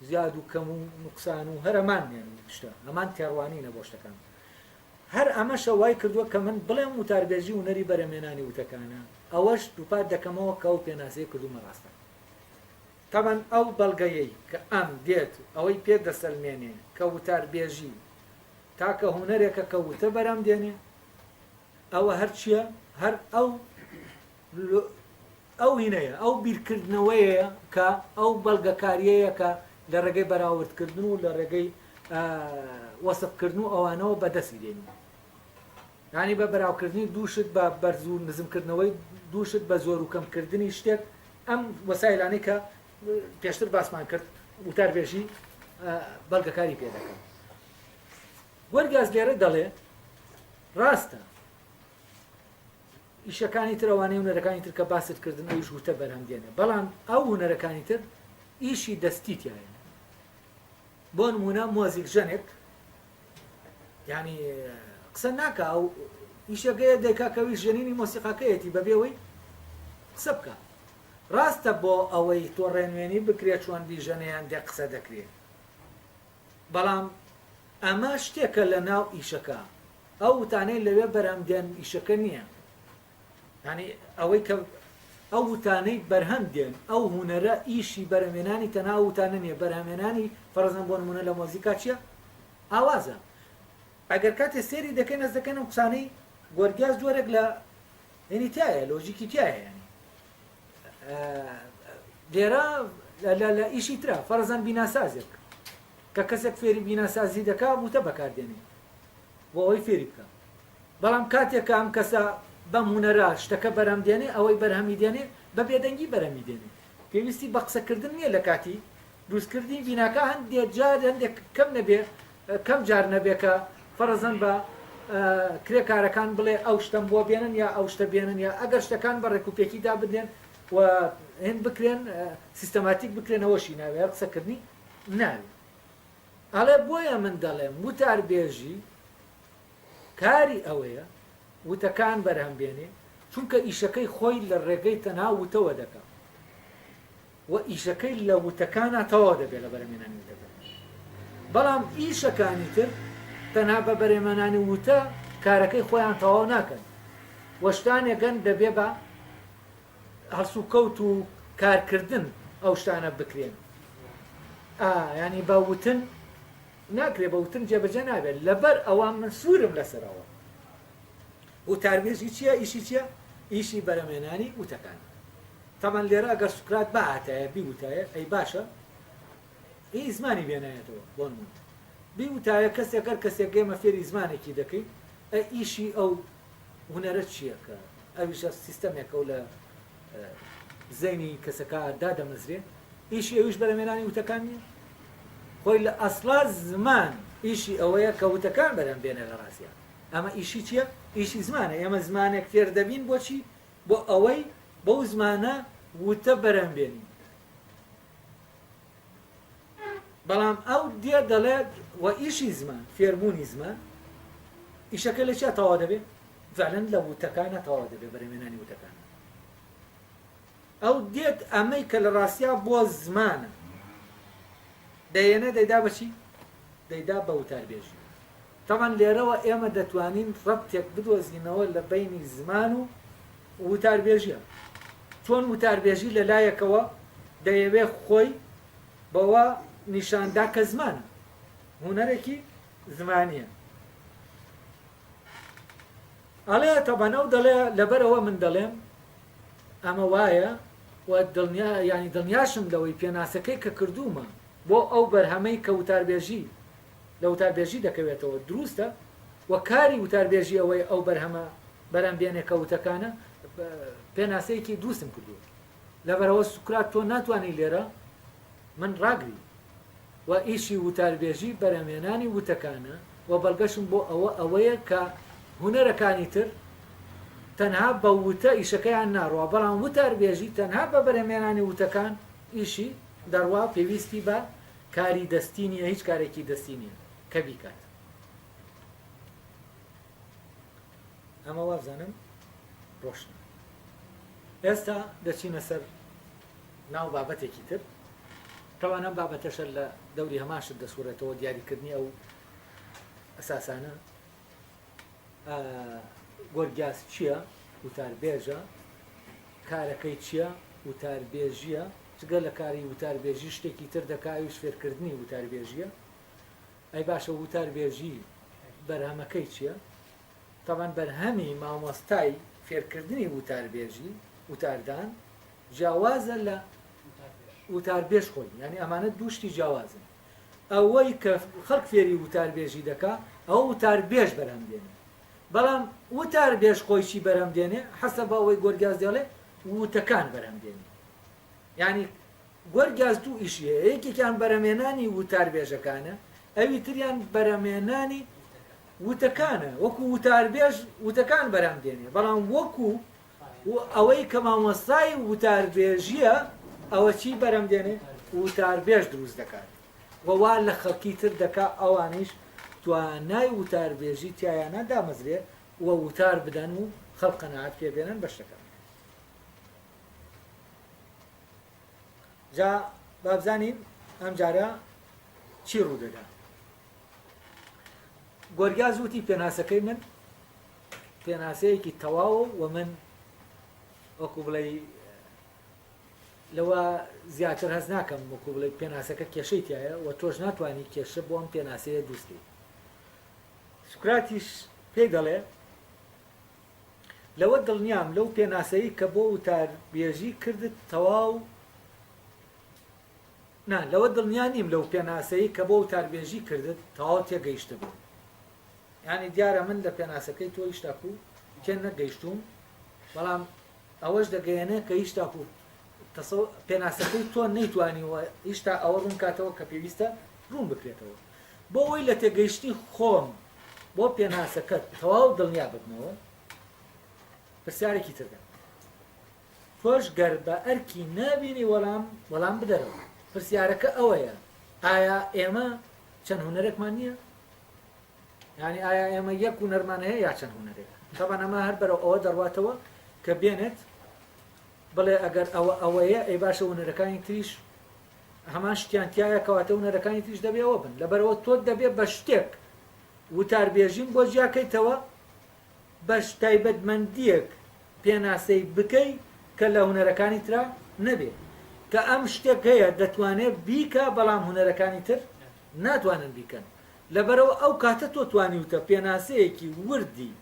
A: زیاد و کەم و نوقسان و هەر هەمان یانی شتە، هەمان تێڕوانینە بۆ شتەکان. هەر ئەمەشە وای کردووە کە من بڵێم وتاربێژی هونەری بەرهەمێنانی وتەکانە، ئەوەش دووپات دەکەمەوە کە ئەو پێناسەی کردوومە ڕاستە. تەبعەن ئەو بەڵگەیەی کە ئەم دێت ئەوەی پێ دەسەلمێنێ کە وتاربێژی تاکە هونەرێکە کە وتە بەرهەم دێنێ، ئەوە هەر چییە؟ هەر ئەو ئەو هینەیە، ئەو بیرکردنەوەیە کە ئەو بەڵگەکارییەیە کە لە ڕێگەی بەراوردکردن و لە ڕێگەی وەسفکردن و ئەوانەوە بەدەستی دێنین. یانی بە بەراوکردنی دوو شت بە بەرز و نزمکردنەوەی دوو شت بە زۆر و کەمکردنی شتێک ئەم وەسایلانەی کە پێشتر باسمان کرد وتاربێژی بەڵگەکاری پێ دەکەن. گۆرگیاس لێرە دەڵێ ڕاستە ئیشەکانی تر ئەوانەی هونەرەکانی تر کە باست کردن ئەویش وتە بەرهەم دێنێ بەڵام ئەو هونەرەکانی تر ئیشی دەستی تایە بۆ نمونە مۆزیک ژەنێک یانی قسە ناکا ئەو ئیشەکەیە دەیکا کە ئەویش ژەنینی مۆسیقاکەیەتی بەبێ ئەوەی قسە بکا ڕاستە بۆ ئەوەی تۆ ڕێنوێنی بکرێت چۆن بیژەنێ هەندێک قسە دەکرێت بەڵام ئەمە شتێکە لە ناو ئیشەکە ئەو وتانەی لەوێ بەرهەم دێن ئیشەکە نییە یانی ئەوەی کە ئەو وتانەی بەرهەم دێن ئەو هونەرە ئیشی بەرهەمێنانی تەنها ئەو وتانە نییە بەرهەمێنانی فەرزەن بۆ نمونە لە مۆزیکا چییە ئاوازە ئەگەر کاتێ سێری دەکەین ئەس دەکەن ئەم قسانەی گۆرگیاس جۆرێک لە هێنی تایە لۆژیکی تایە ینی لێرە لە ئیشی ترە فەرزەن بیناسازێک کە کەسێک فێری بیناسازی دەکا وتە بەکاردێنێ بۆ ئەوەی فێری بکە بەڵام کاتێک کە ئەم کەسە بەم هونەرە شتەکە بەرهەم دێنێ، ئەوەی بەرهەمی دێنێ بە بێدەنگی بەرهەمی دێنێ. پێویستی بە قسەکردن نییە لە کاتی دروستکردنی بیناکە، هەندێ جار هەندێک کەم نەبێ کەم جار نەبێ کە فەرزەن بە کرێکارەکان بڵێ ئەو شتەم بۆ بێنن یا ئەو شتە بێنن یا ئەگەر شتەکان بە ڕێکوپێکی دابنرێن و هێند بکرێن سیستەماتیک بکرێن ئەوەشی ناوێ هەر قسەکردنی ناوێ. ئەڵێ بۆیە من دەڵێم وتاربێژی کاری ئەوەیە وتەکان بەرهەم بێنێ، چونکە ئیشەکەی خۆی لە ڕێگەی تەنها وتەوە دەکا و ئیشەکەی لە وتەکانا تەواو دەبێ لە بەرهەمێنانی وتەکان. بەڵام ئیشەکانی تر تەنها بە بەرهەمێنانی وتە کارەکەی خۆیان تەواو ناکەن و شتانێکن دەبێ بە هەڵسوکەوت و کارکردن ئەو شتانە بکرێن. ئا یانی بە وتن ناکرێ بە وتن جێبەجێ نابێت لەبەر ئەوە من سوورم لەسەر ئەوە. وتاربێژی چییە ئیشی چییە؟ ئیشی بەرەمێنانی وتەکانە. تەبعەن لێرە ئەگەر سوکرات بهاتایە بیوتایە ئەی باشە ئی زمانی بێنایەتەوە بۆ نموونە بیوتایە کەسێک هەر کەسێک ئێمە فێری زمانێکی دەکەین ئەی ئیشی ئەو هونەرە چییە کە ئەویشە سیستەمێکە و لە زەینی کەسەکە دادەمەزرێ ئیشی ئەویش بەرهەمێنانی وتەکان نییە؟ خۆی لە ئەسڵا زمان ئیشی ئەوەیە کە وتەکان بەرهەم بێنێ لە ڕاستیا ئەمە ئیشی چییە؟ ئیشی زمانە ئێمە زمانێک فێر دەبین بۆچی؟ بۆ ئەوەی بەو زمانە وتە بەرهەم بێنین بەڵام ئەو دێ دەڵێت و ئیشی زمان فێربوونی زمان ئیشەکە لە چیا تەواو دەبێ؟ فعلەن لە وتەکانە تەواو دەبێ بەرهەمێنانی وتەکانە ئەو دێت ئەمەی کە لە ڕاستیا بۆ زمانە دەیەنێ دەیدا بە چی؟ دەیدا بە وتاربێژی. تەبعەن لێرەوە ئێمە دەتوانین ڕەبتێک بدۆزینەوە لە بەینی زمان و وتاربێژیە. چۆن وتاربێژی لە لایەکەوە دەیەوێ خۆی. بەوە نیشاندا کە زمانە، هونەرێکی زمانییە. ئەڵێ تەبەن ئەو دەڵێ لەبەرئەوە من دەڵێم ئەمە وایە و دڵنیا یانی دڵنیاشم لەوەی پێناسەکەی کە کردوومە بۆ ئەو بەرهەمەی کە وتاربێژی لە وتاربێژی دەکەوێتەوە دروستە و کاری وتاربێژی ئەوەی ئەو بەرهەمە بەرهەم بێنێ کە وتەکانە پێناسەیەکی دروستم کردووە لەبەرئەوە سوکرات تۆ ناتوانی لێرە من ڕاگری و ئیشی وتاربێژی بەرهەمهێنانی وتەکانە و بەڵگەشم بۆ ئەوە ئەوەیە کە هونەرەکانی تر تەنها بە وتە ئیشەکەیان ناڕوا بەڵام وتاربێژی تەنها بە بەرهەمهێنانی وتەکان ئیشی دەڕوا پێویستی بە کاری دەستی نییە هیچ کارێکی دەستی نییە کە بیکات. ئەمە وابزانم ڕۆشنە. ئێستا دەچینە سەر ناو بابەتێکی تر تەوان ئەم بابەتەشە لە دەوری هەمان شت دەسوڕێتەوە دیاریکردنی ئەو ئەساسانە گۆرگیاس چییە وتاربێژە کارەکەی چییە وتاربێژیە جگە لە کاری وتاربێژی شتێکی تر دەکا ئەویش فێرکردنی وتاربێژیە ئەی باشە وتاربێژی بەرهەمەکەی چییە تەبعەن بەرهەمی مامۆستای فێرکردنی وتاربێژی، وتاردان، جیاوازە لە وتاربێژ خۆی، یانی ئەمانە دوو شتی جیاوازن. ئەوەی کە خەڵک فێری وتاربێژی دەکا ئەوە وتاربێژ بەرهەم دێنێ. بەڵام وتاربێژ خۆی چی بەرهەم دێنێ؟ حەسەب ئەوەی گۆرگیاس دەڵێ وتەکان بەرهەم دێنێ. یانی گۆرگیاس دوو ئیشی هەیە، یەکێکیان بەرهەمهێنانی وتاربێژەکانە، ئەوی تریان بەرهەمهێنانی وتەکانە، وەکو وتاربێژ وتەکان بەرهەم دێنێ، بەڵام وەکو ئەوەی کە مامۆستای وتاربێژییە ئەوە چی بەرهەم دێنێ؟ وتاربێژ دروست دەکات و وا لە خەڵکی تر دەکا ئەوانیش توانای وتاربێژی تیایانا دامەزرێ و وتار بدەن و خەڵک قەناعەت پێ بێنن بە شتەکان. جا بابزانین ئەم جارە چی ڕوودەدا. گۆرگیاس وتی پێناسەکەی من پێناسەیەکی تەواوە و من وەکو بڵێ لەوە زیاتر هەز ناکەم وەکو بڵێ پێناسەکە کێشەی تایە و تۆش ناتوانانی کێشە بۆ ئەم پێناسەیە دروستکەیت. سوکراتیش پێی دەڵێ لەوە دڵنیام لەو پێناسەی کە بۆ وتاربێژی کردت تەواو نا، لەوە دڵنیا نیم لەو پێناسەی کە بۆ وتاربێژی کردت تەواو تێگەیشتبم. یانی دیارە من لە پێناسەکەی تۆ هیشتاکو تێ نەگەیشتووم، بەڵام ئەوەش دەگەیەنێ کە هیشتاکو پێناسەکەی تۆ نەیتوانیوە هیشتا ئەوە ڕوون کاتەوە کە پێویستە ڕوون بکرێتەوە. بۆ ئەوەی لە تێگەیشتنی خۆم بۆ پێناسەکەت تەواو دڵنیا ببمەوە، پرسیارێکی تر دەکەم. تۆش گەر بە ئەرکی نابینی وەڵام وەڵام بدەرەوە. پرسیارەکە ئەوەیە ئایا ئێمە چەند هونەرێکمان نییە؟ یانی ئایا ئێمە یەک هونەرمان هەیە یا چەند هونەرێک؟ تەبعەن ئەمە هەر بەرەو ئەوە دەڕواتەوە کە بێنێت بڵێ ئەگەر ئەوە ئەوەیە ئەی باشە هونەرەکانی تریش هەمان شتیان تایە کەواتە هونەرەکانی تریش دەبێ ئەوە بن لەبەرەوە تۆ دەبێ بە شتێک وتاربێژیم بۆ جیاکەیتەوە بەش تایبەتمەندییەک پێناسەی بکەی کە لە هونەرەکانی ترا نەبێ. کە ئەم شتێک هەیە دەتوانێ بیکا بەڵام هونەرەکانی تر ناتوانن بیکەن. لەبەرئەوە ئەو کاتە تۆ توانیوتە پێناسەیەکی وردی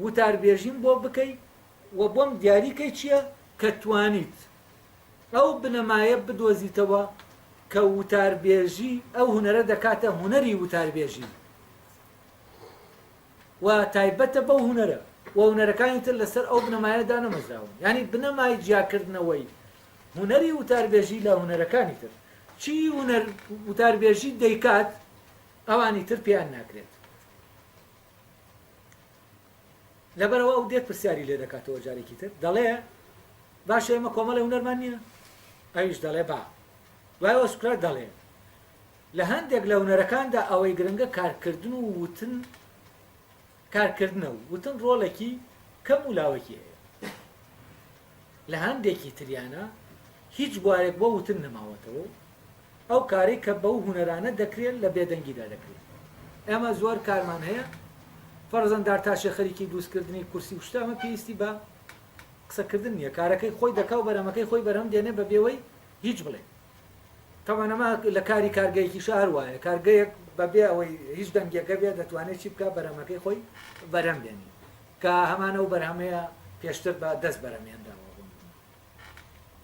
A: وتاربێژیم بۆ بکەی و بۆم دیاری کەی چییە کە توانیت ئەو بنەمایە بدۆزیتەوە کە وتاربێژی ئەو هونەرە دەکاتە هونەری وتاربێژی. و تایبەتە بەو هونەرە و هونەرەکانی تر لەسەر ئەو بنەمایە دانەمەزراون یانی بنەمای جیاکردنەوەی هونەری وتاربێژی لە هونەرەکانی تر چی هونەر وتاربێژی دەیکات ئەوانی تر پێیان ناکرێت لەبەرەوە ئەو دێت پرسیاری لێ دەکاتەوە جارێکی تر دەڵێ باشە ئێمە کۆمەڵی هونەرمان نییە ئەویش دەڵێ با دوایەوە سوکرات دەڵێ لە هەندێک لە هونەرەکاندا ئەوەی گرنگە کارکردن و وتن کارکردنە و وتن ڕۆڵێکی کەم و لاوەکی هەیە. لە هەندێکی تریانا هیچ بوارێک بۆ وتن نەماوەتەوە و ئەو کارەی کە بەو هونەرانە دەکرێت لە بێدەنگیدا دەکرێت. ئێمە زۆر کارمان هەیە فەرزەن دارتاشێ خەریکی دروستکردنی کورسی و شتە ئەمە پێویستی بە قسەکردن نییە کارەکەی خۆی دەکا و بەرهەمەکەی خۆی بەرهەم دێنێ بە بێوەی هیچ بڵێ. تەبعەن ئەمە لە کاری کارگەیەکیشا هەر وایە، کارگەیەک بە بێ ئەوەی هیچ دەنگێک هەبێ دەتوانێت چی بکا بەرهەمەکەی خۆی بەرهەم بێنی کە هەمان ئەو بەرهەمەیە پێشتر بە دەست بەرهەم هێنراوە بۆ نمونە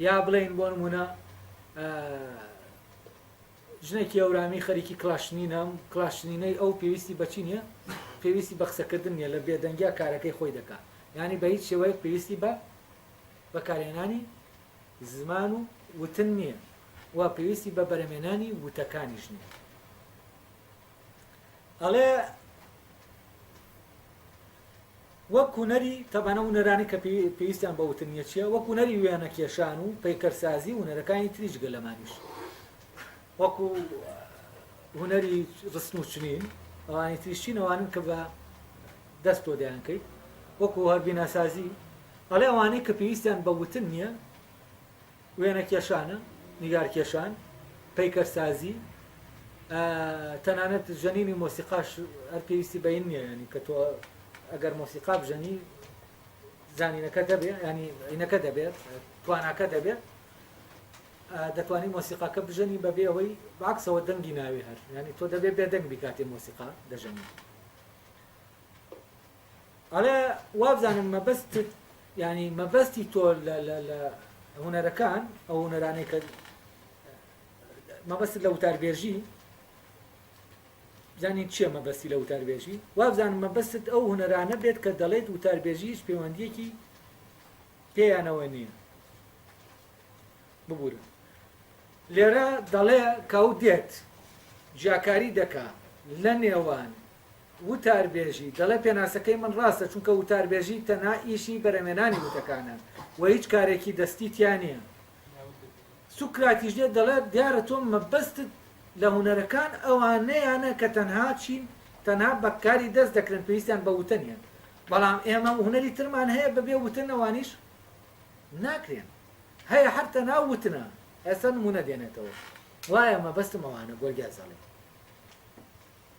A: یا بڵێین بۆ نمونە ژنێکی هەورامی خەریکی کڵاشنینە، ئەم کڵاشنینەی ئەو پێویستی بە چی نییە؟ پێویستی بە قسەکردن نییە، لە بێدەنگیا کارەکەی خۆی دەکا، یانی بە هیچ شێوەیەک پێویستی بە بەکارهێنانی زمان و وتن نییە و پێویستی بە بەرهەمهێنانی وتەکانیش نییە. ئەڵێ وەک هونەری تەبعەن ئەو هونەرانەی کە پێویستیان بە وتن نییە چییە؟ وەک هونەری وێنەکێشان و پەیکەرسازی و هونەرەکانی تری جگە لەمانیش وەکو هونەری ڕستن و چنین ئەوانی تریش چین ئەوانن کە بە دەست تۆ دەیانکەیت وەکو هەر بیناسازی ئەڵێ ئەوانەی کە پێویستیان بە وتن نییە وێنەکێشانە، نیگارکێشان، پەیکەرسازی، تەنانەت ژەنینی مۆسیقاش هەر پێویستی بە این نییە ینی کە تۆ ئەگەر مۆسیقا بژەنی زانینەکە دەبێ ینی ئینەکە دەبێت تواناکە دەبێت دەتوانی مۆسیقاکە بژەنی بەبێ ئەوەی باکسەوە دەنگی ناوێ هەر ینی تۆ دەبێ بێدەنگ بیکاتێ مۆسیقا دەژەنی ئەڵێ وابزانم مەبەستت یانی مەبەستی تۆ لە لە لە هونەرەکان ئەو هونەرانەی کە مەبەستت لە وتاربێژی بزانین چییە مەبەستی لە وتاربێژی وابزانم مەبەستت ئەو هونەرانە بێت کە دەڵێت وتاربێژی هیچ پەیوەندیەکی پێیانەوە نییە ببورن لێرە دەڵێ کە ئەو دێت جیاکاری دەکا لە نێوان وتاربێژی، دەڵێ پێناسەکەی من ڕاستە چونکە وتاربێژی تەنها ئیشی بەرەمێنانی وتەکانە و هیچ کارێکی دەستی تیا نییە. سوکراتیش دێت دەڵێ دیارە تۆ مەبەستت لە هونەرەکان ئەوانەیانە کە تەنها چین تەنها بە کاری دەست دەکرێن پێویستیان بە وتە نییە بەڵام ئێمە هونەری ترمان هەیە بەبێ وتن ئەوانیش ناکرێن هەیە هەر تەنها وتنە ئێستا نمونە دێنێتەوە وایە مەبەستم ئەوانە گۆرگیاس دەڵێ.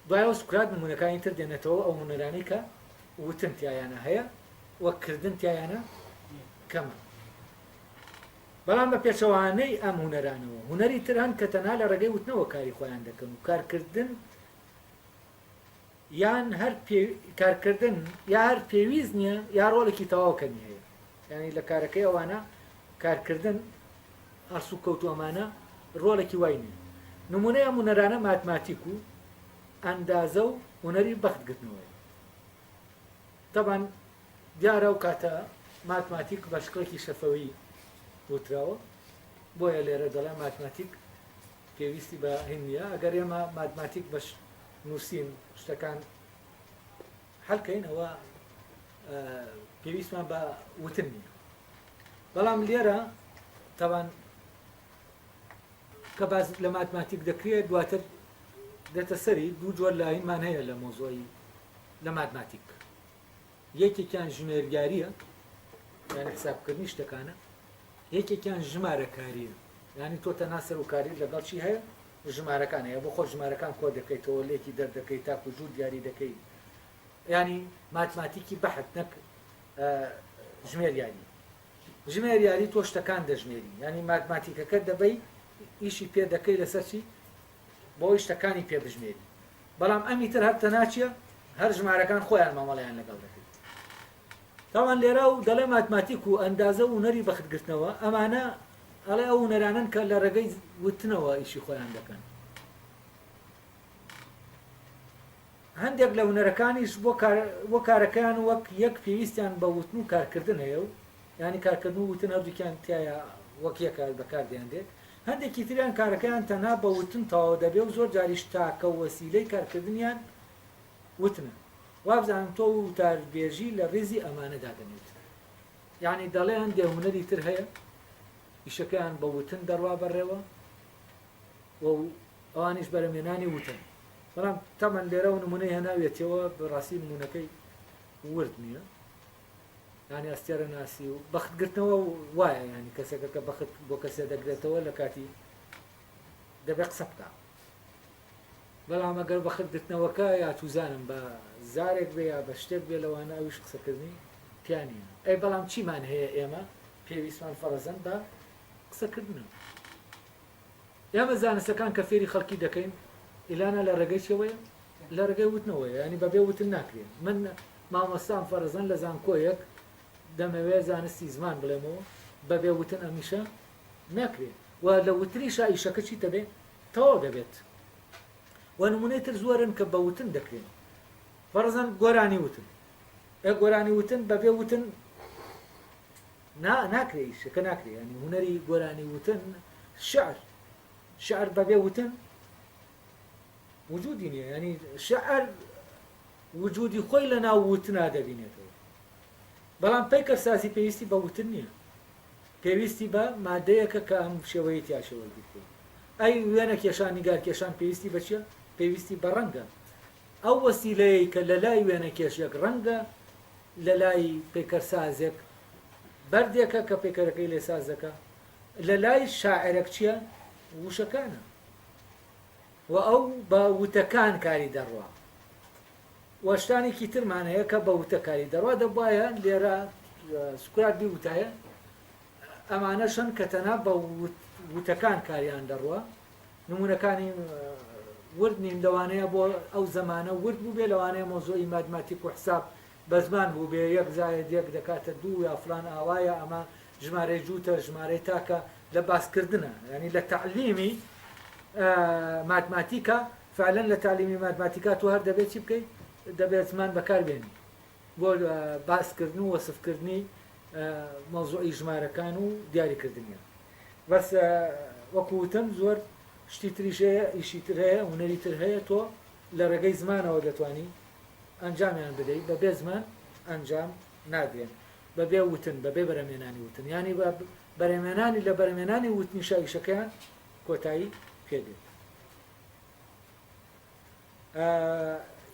A: دوای ئەوە سوکرات نموونەکانی تر دێنێتەوە ئەو هونەرانەی کە وتن تیایانە هەیە و کردن تیایانە کەمە. بەڵام بە پێچەوانەی ئەم هونەرانەوە هونەری تر هەن کە تەنها لە ڕێگەی وتنەوە کاری خۆیان دەکەن و کارکردن یان هەر کارکردن یا هەر پێویست نییە یا ڕۆڵێکی تەواو کەمی هەیە یعنی لە کارەکەی ئەوانە کارکردن هەڵسوکەوت و ئەمانە ڕۆڵێکی وای نییە. نموونەی ئەم هونەرانە ماتماتیک و ئەندازە و هونەری بەخت گرتنەوەیە. تەبعەن دیارە ئەو کاتە ماتماتیک بە شکڵێکی شەفەوی وتراوە، بۆیە لێرە دەڵێ ماتماتیک پێویستی بە هین نییە. ئەگەر ئێمە ماتماتیک بە نووسین شتەکان حەل کەین ئەوە پێویستمان بە وتن نییە. بەڵام لێرە تاوان کە باس لە ماتماتیک دەکرێت دواتر دێتە سەری دوو جۆر لاینمان هەیە لە مۆزۆی لە ماتماتیک یەکێکیان ژمێریاریە یعنی حسابکردنی شتەکانە یەکێکیان ژمارەکاریە یعنی تۆ تەنها سەر و کاری لەگەڵ چی هەیە ژمارەکان هەیە بۆ خۆ ژمارەکان کۆ دەکەیتەوە لێکی دەردەکەی تاکو جوو دیاری دەکەی ینی ماتماتیکی بەحت نەک ژمێریاری ژمێریاری تۆ شتەکان دەژمێری یانی ماتماتیکەکە دەبەی ئیشی پێ دەکەی لەسەر چی بۆی شتەکانی پێ بژمێری بەڵام ئەمی تر هەر تەنها چیە هەر ژمارەکان خۆیان مامەڵەیان لەگەڵ دەکەی تاوان لێرە و دەڵێ ماتماتیک و ئەندازە و هونەری بەختگرتنەوە ئەمانە ئەڵێ ئەو هونەرانەن کە لە ڕێگەی وتنەوە ئیشی خۆیان دەکەن هەندێک لە هونەرەکانیش بۆ کار بۆ کارەکەیان وەک یەک پێویستیان بە وتن و کارکردن هەیە و یانی کارکردن و وتن هەردووکیان تیایا وەک یەکە بەکاردێنرێت، هەندێکی تریان کارەکەیان تەنها بە وتن تەواو دەبێ و زۆر جاریش تاکە وەسیلەی کارکردنیان وتنە. وابزانم تۆ وتاربێژی لە ڕیزی ئەمانە دادەنێیت. یانی دەڵێ هەندێ هونەری تر هەیە ئیشەکەیان بە وتن دەڕوا بەڕێوە و ئەوانیش بەرەمێنانی وتن. بەڵام تەبعەن لێرە و نمونەی هێناویەتیەوە بەڕاستی نمونەکەی ورد نییە یعنی ئەستێرە ناسی و بەخت گرتنەوە وایە ینی کەسێکە کە بەخت بۆ کەسێ دەگرێتەوە لە کاتی دەبێ قسە بکە بەڵام ئەگەر بەخت گرتنەوەکە یا توزانم بە زارێک بێ یا بە شتێک بێ لەوانە ئەویش قسەکردنی پیانە ئەی بەڵام چیمان هەیە ئێمە پێویستمان فەرەزەن بە قسەکردنە. ئێمە زانستەکان کە فێری خەڵکی دەکەین ئیلانا لە ڕێگەی چیەوەیە؟ لە ڕێگەی وتنەوەیە یانی بەبێ وتن ناکرێ. من مامۆستام فەرزەن لە زانکۆیەک دەمەوێ زانستی زمان بڵێمەوە بەبێ وتن ئەمیشە ناکرێ و لە وتنیشا ئیشەکە چی دەبێ؟ تەواو دەبێت. و نمونەی تر زۆرن کە بە وتن دەکرێن. فەرزەن گۆرانی وتن. ئێ گۆرانی وتن بەبێ وتن نا ناکرێ ئیشەکە ناکرێ یانی هونەری گۆرانی وتن شعر شعر بەبێ وتن وجودی نییە ینی شعر وجودی خۆی لە ناو وتنا دەبینێتەوە بەڵام پەیکەرسازی پێویستی بە وتن نییە پێویستی بە مادەیەکە کە ئەم شێوەیە تیاشە وەرگرتووە ئەی وێنە کێشان نیگار کێشان پێویستی بە چیە پێویستی بە ڕەنگە ئەو وەسیلەیەی کە لە لای وێنەکێشێک ڕەنگە لە لای پەیکەرسازێک بەردێکە کە پەیکەرەکەی لێ ساز دەکا، لە لای شاعێرەک چییە؟ وشەکانە و ئەو بە وتەکان کاری دەڕوا و شتانێکی ترمان هەیە کە بە وتە کاری دەڕوا دەبوایە لێرە سوکرات بیوتایە ئەمانەشن کە تەنها بە وتەکان کاریان دەڕوا نموونەکانی ورد نین، لەوانەیە بۆ ئەو زەمانە ورد بووبێ، لەوانەیە مەوزوعی ماتماتیک و حساب بە زمان بووبێ، یەک زائد یەک دەکاتە دوو یا فڵان ئاوایە، ئەمە ژمارەی جووتە، ژمارەی تاکە، لە باسکردنە، یانی لە تەعلیمی ماتماتیکا، فعلەن لە تەعلیمی ماتماتیکا تۆ هەر دەبێ چی بکەی؟ دەبێ زمان بەکار بێنی بۆ باسکردن و وەسفکردنی مەوزوعی ژمارەکان و دیاریکردنیان. بەس وەکو وتم زۆر شتی تریش هەیە ئیشی تر هەیە هونەری تر هەیە تۆ لە ڕێگەی زمانەوە دەتوانی ئەنجامیان بدەیت بە بێ زمان ئەنجام نادرێن بە بێ وتن بە بێ بەرەمێنانی وتن ینی بە بەرەمێنانی لە بەرەمێنانی وتنیشە ئیشەکەیان کۆتایی پێدێت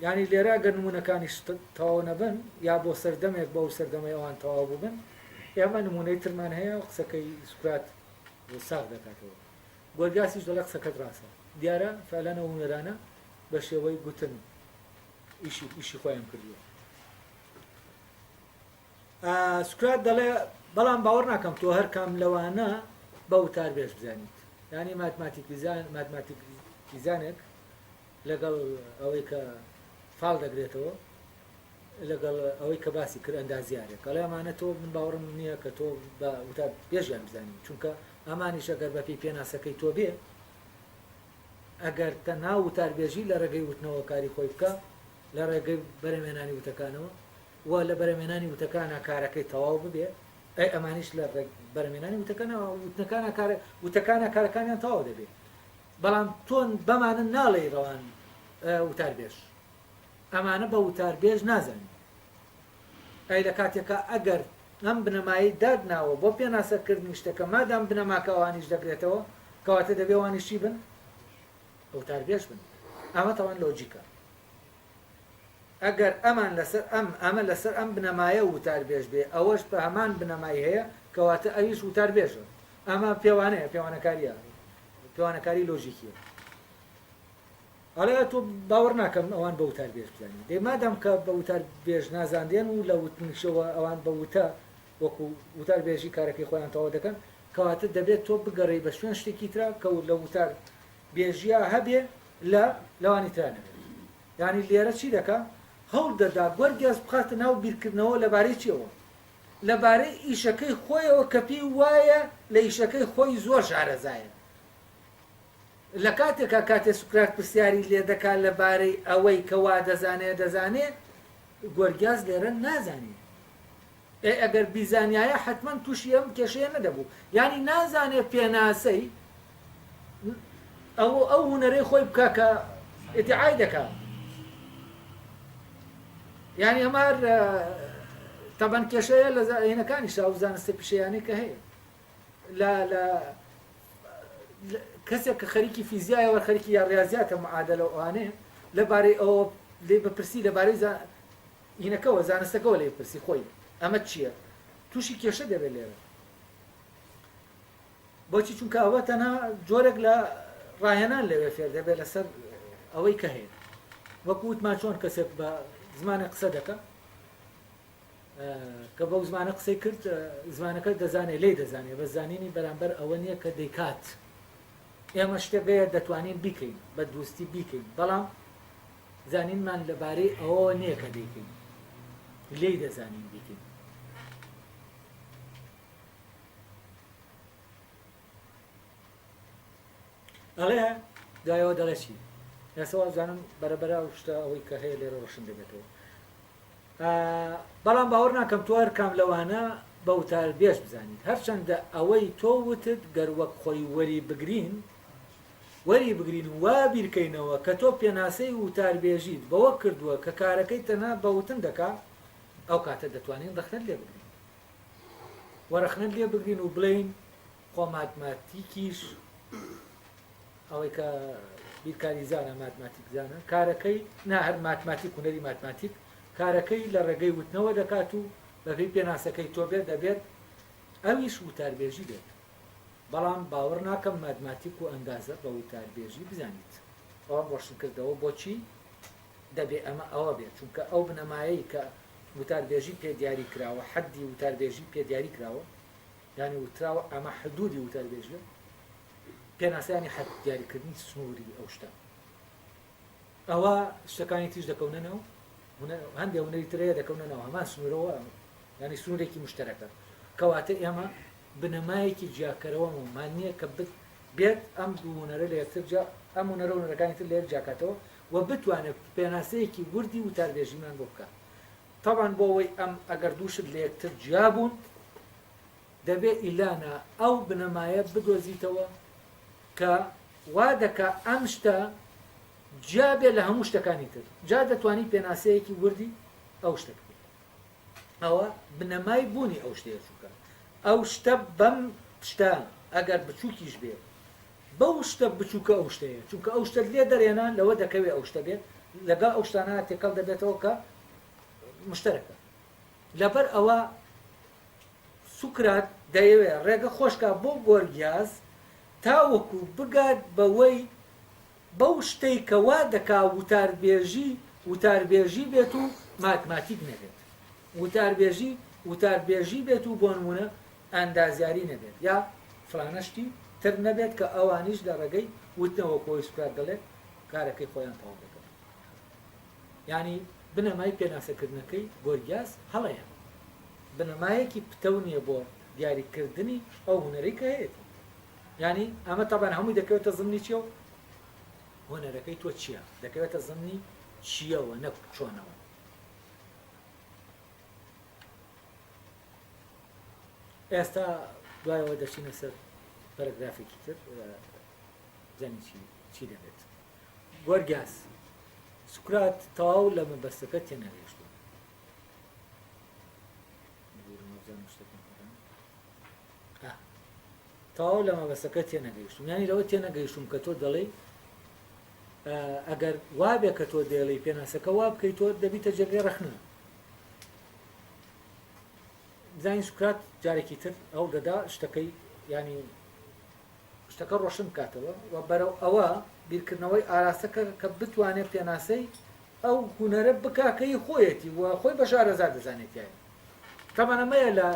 A: یانی لێرە گەر نمونەکانیش تەواو نەبن یا بۆ سەردەمێک بەو سەردەمەی ئەوان تەواو بووبن ئێمە نمونەی ترمان هەیە و قسەکەی سوکرات ساغ دەکاتەوە گۆرگاسیش دەڵێ قسەکەت ڕاستە دیارە فعلەن ئەو هونەرانە بە شێوەی گوتن ئیشی ئیشی خۆیان کردووە سوکرات دەڵێ بەڵام باوەڕ ناکەم تۆ هەر کام لەوانە بە وتاربێژ بزانیت یانی ماتماتیکیزان ماتماتیکیزانێک لەگەڵ ئەوەی کە فاڵ دەگرێتەوە لەگەڵ ئەوەی کە باسی کرد ئەندازیارێک ئەڵێ ئەمانە تۆ من باوەڕم نییە کە تۆ بە وتار بێژیان بزانی چونکە ئەمانیش ئەگەر بەپێی پێناسەکەی تۆ بێ ئەگەر تەنها وتاربێژی لە ڕێگەی وتنەوە کاری خۆی بکە لە ڕێگەی بەرەمێنانی وتەکانەوە و لە بەرەمێنانی وتەکانا کارەکەی تەواو ببێ ئەی ئەمانیش لە ڕێگ بەرەمێنانی وتەکانا وتنەکانا کارە وتەکانا کارەکانیان تەواو دەبێ بەڵام تۆن بەمانە ناڵێی ڕەوان وتاربێژ ئەمانە بە وتاربێژ نازانی ئەی لە کاتێکا ئەگەر ئەم بنەمایەی دادناوە بۆ پێناسەکردنی شتەکە مادام بنەماکە ئەوانیش دەگرێتەوە کەواتە دەبێ ئەوانیش چی بن وتاربێژ بن ئەمە تەوان لۆجیکە ئەگەر ئەمان لەسەر ئەم ئەمە لەسەر ئەم بنەمایە وتاربێژ بێ ئەوەش بە هەمان بنەمای هەیە کەواتە ئەویش وتاربێژە. ئەمە پێوانەیە، پێوانەکارییە، پێوانەکاری لۆژیکییە. ئەڵێ تۆ باوەڕ ناکەم ئەوان بە وتاربێژ بزانین. دەی مادام کە بە وتاربێژ نازانرێن و لە وتنیشەوە ئەوان بە وتە وەکو وتاربێژی کارەکەی خۆیان تەواو دەکەن، کەواتە دەبێت تۆ بگەڕێی بە شوێن شتێکی ترا کە لە وتاربێژیا هەبێ لە لەوانی ترا نەبێت. یانی لێرە چی دەکا؟ هەوڵ دەدا گۆرگیاس بخاتە ناو بیرکردنەوە لەبارەی چیەوە؟ لەبارەی ئیشەکەی خۆیەوە کە پێی وایە لە ئیشەکەی خۆی زۆر شارەزایە. لە کاتێکا کاتێ سوکرات پرسیاری لێ دەکا لەبارەی ئەوەی کە وا دەزانێ دەزانێ، گۆرگیاس لێرە نازانێ. ئێ ئەگەر بیزانیایە حەتمەن تووشی ئەم کێشەیە نەدەبوو. یانی نازانێ پێناسەی ئەو ئەو هونەرەی خۆی بکا کە ئیدعای دەکا. یانی ئەمە هەر تەبەن کێشەیە لە هینەکانیشا و زانستە پیشەیانەی کە هەیە. لە لە کەسێک کە خەریکی فیزیایە وەر خەریکی یا ڕیازیاتە معادلە و ئەوانەیە لەبارەی ئەوە لێی بپرسی لەبارەی هینەکەوە زانستەکەوە لێی بپرسی خۆی ئەمە چییە تووشی کێشە دەبێت لێرە بۆچی چونکە ئەوە تەنها جۆرێک لە ڕاهێنان لەوێ فێر دەبێت لەسەر ئەوەی کە هەیە وەکو وتمان چۆن کەسێک بە زمانە قسە دەکە کە بەو زمانە قسەی کرد زمانەکە دەزانێت لێی دەزانێت بە زانینی بەرامبەر ئەوە نییە کە دەیکات. ئێمە شتێک هەیە دەتوانین بیکەین، بە دروستی بیکەین، بەڵام زانینمان لەبارەی ئەوەوە نییە کە دەیکەین، لێی دەزانین بیکەین. ئەڵێ دوایەوە دەڵێ چی؟ ئێستا وابزانم بەرەبەرە ئەو شتە ئەوەی کە هەیە لێرە ڕۆشن دەبێتەوە. بەڵام باوەڕ ناکەم تۆ هەر کام لەوانە بە وتاربێژ بزانیت. هەرچەندە ئەوەی تۆ وتت گەر وەک خۆی وەری بگرین، وەری بگرین و وا بیرکەینەوە کە تۆ پێناسەی وتاربێژیت بەوە کردووە کە کارەکەی تەنها بە وتن دەکا، ئەو کاتە دەتوانین ڕەخنەت لێ بگرین و ڕەخنەت لێ بگرین و بڵێین خۆ ماتماتیکیش ئەوەی کە بیرکاریزانە، ماتماتیکزانە، کارەکەی نا هەر ماتماتیک، هونەری ماتماتیک، کارەکەی لە ڕێگەی وتنەوە دەکات و بەپێی پێناسەکەی تۆ بێت دەبێت ئەویش وتاربێژی بێت. بەڵام باوەڕ ناکەم ماتماتیک و ئەندازە بە وتاربێژی بزانیت. ئەوەم ڕۆشنکردەوە بۆچی دەبێ ئەمە ئەوە بێت، چونکە ئەو بنەمایەی کە وتاربێژی پێ دیاری کراوە، حەدی وتاربێژی پێ دیاری کراوە، یانی وتراوە ئەمە حدودی وتاربێژیە، پێناسە یانی حەد دیاریکردنی سنووری ئەو شتە. ئەوە شتەکانی تریش دەکەونە ناو هەندێک هونەری تر هەیە دەکەونە ناو هەمان سنوورەوە، یانی سنوورێکی مشتەرەکە. کەواتە ئێمە بنەمایەکی جیاکەرەوەمان نییە کە بێت ئەم دوو هونەرە لە یەکتر جیا، ئەم هونەرە و هونەرەکانی تر لە یەک جیاکاتەوە و بتوانێت پێناسەیەکی وردی وتاربێژیمان بۆ بکات. تەبعەن بۆ ئەوەی ئەم ئەگەر دوو شت لە یەکتر جیا بوون دەبێ ئیلانا ئەو بنەمایە بدۆزیتەوە کە وا دەکا ئەم شتە جیا بێ لە هەموو شتەکانی تر، جا دەتوانی پێناسەیەکی وردی ئەو شتە بکەیت. ئەوە بنەمای بوونی ئەو شتەیە، چونکە ئەو شتە بەم شتە ئەگەر بچووکیش بێ بەو شتە بچووکە ئەو شتەیە، چونکە ئەو شتەت لێ دەرێنا لەوە دەکەوێ ئەو شتە بێت لەگەڵ ئەو شتانە تێکەڵ دەبێتەوە کە مشتەرەکە. لەبەر ئەوە سوکرات دەیەوێ ڕێگە خۆشکا بۆ گۆرگیاس تاوەکو بگات بەوەی بەو شتەی کە وا دەکا وتاربێژی وتاربێژی بێت و ماتماتیک نەبێت، وتاربێژی وتاربێژی بێت و بۆ نموونە ئەندازیاری نەبێت یا فڵانە شتی تر نەبێت کە ئەوانیش لە ڕێگەی وتنەوە وەکو ئەوەی سوکرات دەڵێت کارەکەی خۆیان تەواو دەکەن. یانی بنەمای پێناسەکردنەکەی گۆرگیاس هەڵەیە. بنەمایەکی پتەو نییە بۆ دیاریکردنی ئەو هونەرەی کە هەیەتی. یانی ئەمە تەبعەن هەمووی دەکەوێتە زمنی چیەوە؟ هونەرەکەی تۆ چییە؟ دەکەوێتە زمنی چییەوە نەک چۆنەوە. ئێستا دوایەوە دەچینە سەر پەرەگرافێکی تر بزانین چی چی دەبێت. گۆرگیاس، سوکرات تەواو لە مەبەستەکە تێنەگەیشتووە. تەواو لە مەبەستەکە تێنەگەیشتوم یانی لەوە تێنەگەیشتوم کە تۆ دەڵێی ئەگەر وابێ کە تۆ دێڵی پێناسەکە وا بکەیت تۆ دەبیتە جێگەی ڕەخنە زانین سوکرات جارێکی تر ئەو دەدا شتەکەی ینی شتەکە ڕۆشن بکاتەوە و بەرەو ئەوە بیرکردنەوەی ئاراستەکە کە بتوانێت پێناسەی ئەو هونەرە بکا کە هی خۆیەتی و خۆی بە شارەزا دەزانێت تیایا. تەبعەن ئەمەیە لە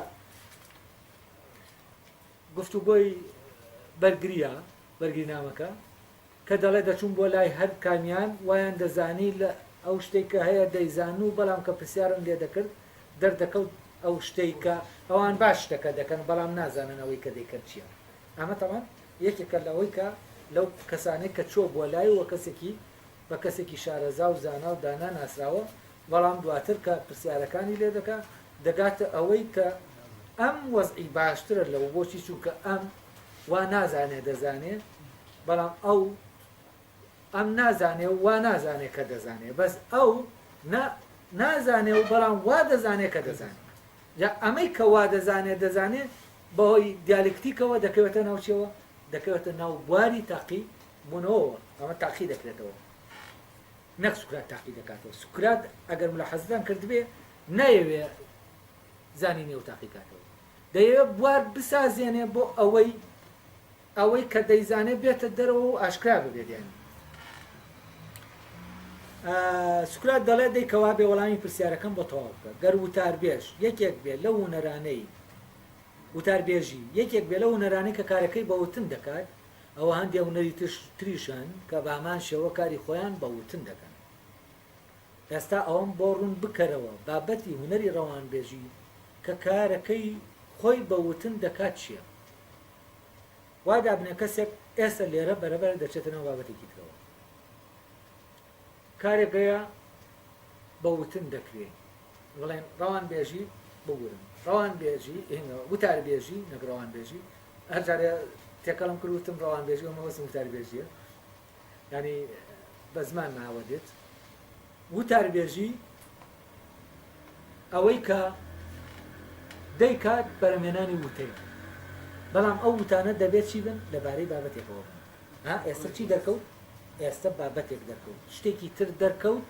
A: گفتوگۆی بەرگریە، بەرگرینامەکە، کە دەڵێ دەچووم بۆ لای هەر کامیان وایان دەزانی لە ئەو شتەی کە هەیە دەیزانن و بەڵام کە پرسیارم لێ دەکرد دەردەکەوت ئەو شتەی کە ئەوان باش شتەکە دەکەن بەڵام نازانن ئەوەی کە دەیکەن چییە. ئەمە تەبعەن یەکێکە لەوەی کە لەو کەسانەی کە چووە بۆ لای و کەسێکی بە کەسێکی شارەزا و زانا و دانا ناسراوە، بەڵام دواتر کە پرسیارەکانی لێ دەکا دەگاتە ئەوەی کە ئەم وەزعی باشترە لەو، بۆچی؟ چونکە ئەم وا نازانێ دەزانێ، بەڵام ئەو ئەم نازانێ و وا نازانێ کە دەزانێ، بەس ئەو نا نازانێ و بەڵام وا دەزانێ کە دەزانێ. جا ئەمەی کە وا دەزانێ دەزانێ بەهۆی دیالکتیکەوە دەکەوێتە ناو چیەوە؟ دەکەوێتە ناو بواری تاقی بوونەوەوە، ئەمە تاقی دەکرێتەوە نەک سوکرات تاقی دەکاتەوە. سوکرات ئەگەر ملاحەزەتان کردبێ نایەوێ زانینی ئەو تاقی کاتەوە، دەیەوێ بوار بسازێنێ بۆ ئەوەی ئەوەی کە دەیزانێ بێتە دەرەوە و ئاشکرا ببێت. یانی سوکرات دەڵێ دەی کەوا بێ وەڵامی پرسیارەکەم بۆ تەواو بکە، گەر وتاربێژ یەکێک بێ لەو هونەرانەی وتاربێژی یەکێک بێ لەو هونەرانەی کە کارەکەی بە وتن دەکات. ئەوە هەندێ هونەری ترش تریش هەن کە بە هەمان شێوە کاری خۆیان بە وتن دەکەن. ئێستا ئەوەم بۆ ڕوون بکەرەوە بابەتی هونەری ڕەوانبێژی کە کارەکەی خۆی بە وتن دەکات چییە؟ وا دابنێ کەسێک ئێستا لێرە بەرەبەرە دەچێتە ناو بابەتێکی ترەوە. کارێک هەیە بە وتن دەکرێ بڵێن ڕەوانبێژی ببورن ڕەوانبێژی وتاربێژی نەک ڕەوانبێژی هەر جارێ تێکەڵم کرد وتم ڕەوانبێژی ئەمە وەسم وتاربێژیە ینی بە زمان ماوە دێت وتاربێژی ئەوەی کە دەیکات بەرەمێنانی وتەیە بەڵام ئەو وتانە دەبێت چی بن لەبارەی بابەتێکەوە بن ها ئێستا چی دەرکەوت؟ ئێستا بابەتێک دەرکەوت، شتێکی تر دەرکەوت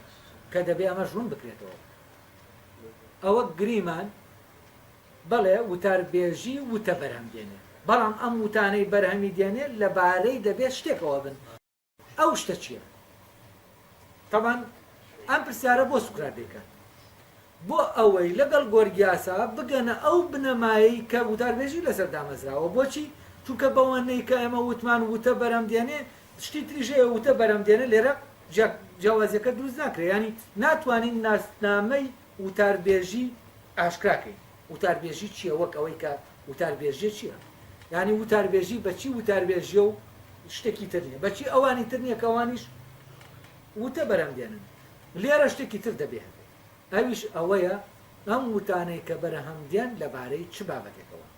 A: کە دەبێ ئەمەش ڕوون بکرێتەوە. ئەوە گریمان بەڵێ وتاربێژی وتە بەرهەم دێنێ، بەڵام ئەم وتانەی بەرهەمی دێنێ لەبارەی دەبێ شتێکەوە بن. ئەو شتە چییە؟ تەبعەن ئەم پرسیارە بۆ سوکرات دەیکات؟ بۆ ئەوەی لەگەڵ گۆرگیاسا بگەنە ئەو بنەمایەی کە وتاربێژی لەسەر دامەزراوە. بۆچی؟ چونکە بەوەنەی کە ئێمە وتمان وتە بەرهەم دێنێ، شتی تریش هەیە وتە بەرهەم دێنێ، لێرە جیاوازییەکە دروست ناکرێ. یانی ناتوانین ناسنامەی وتاربێژی ئاشکرا کەین. وتاربێژی چییە؟ وەک ئەوەی کە وتاربێژیە چییە؟ یانی وتاربێژی بە چی وتاربێژیە و شتێکی تر نییە؟ بە چی ئەوانی تر نییە کە ئەوانیش وتە بەرهەم دێنن؟ لێرە شتێکی تر دەبێ هەبێ ئەویش ئەوەیە ئەم وتانەی کە بەرهەم دێن لەبارەی چ بابەتێکەوەن.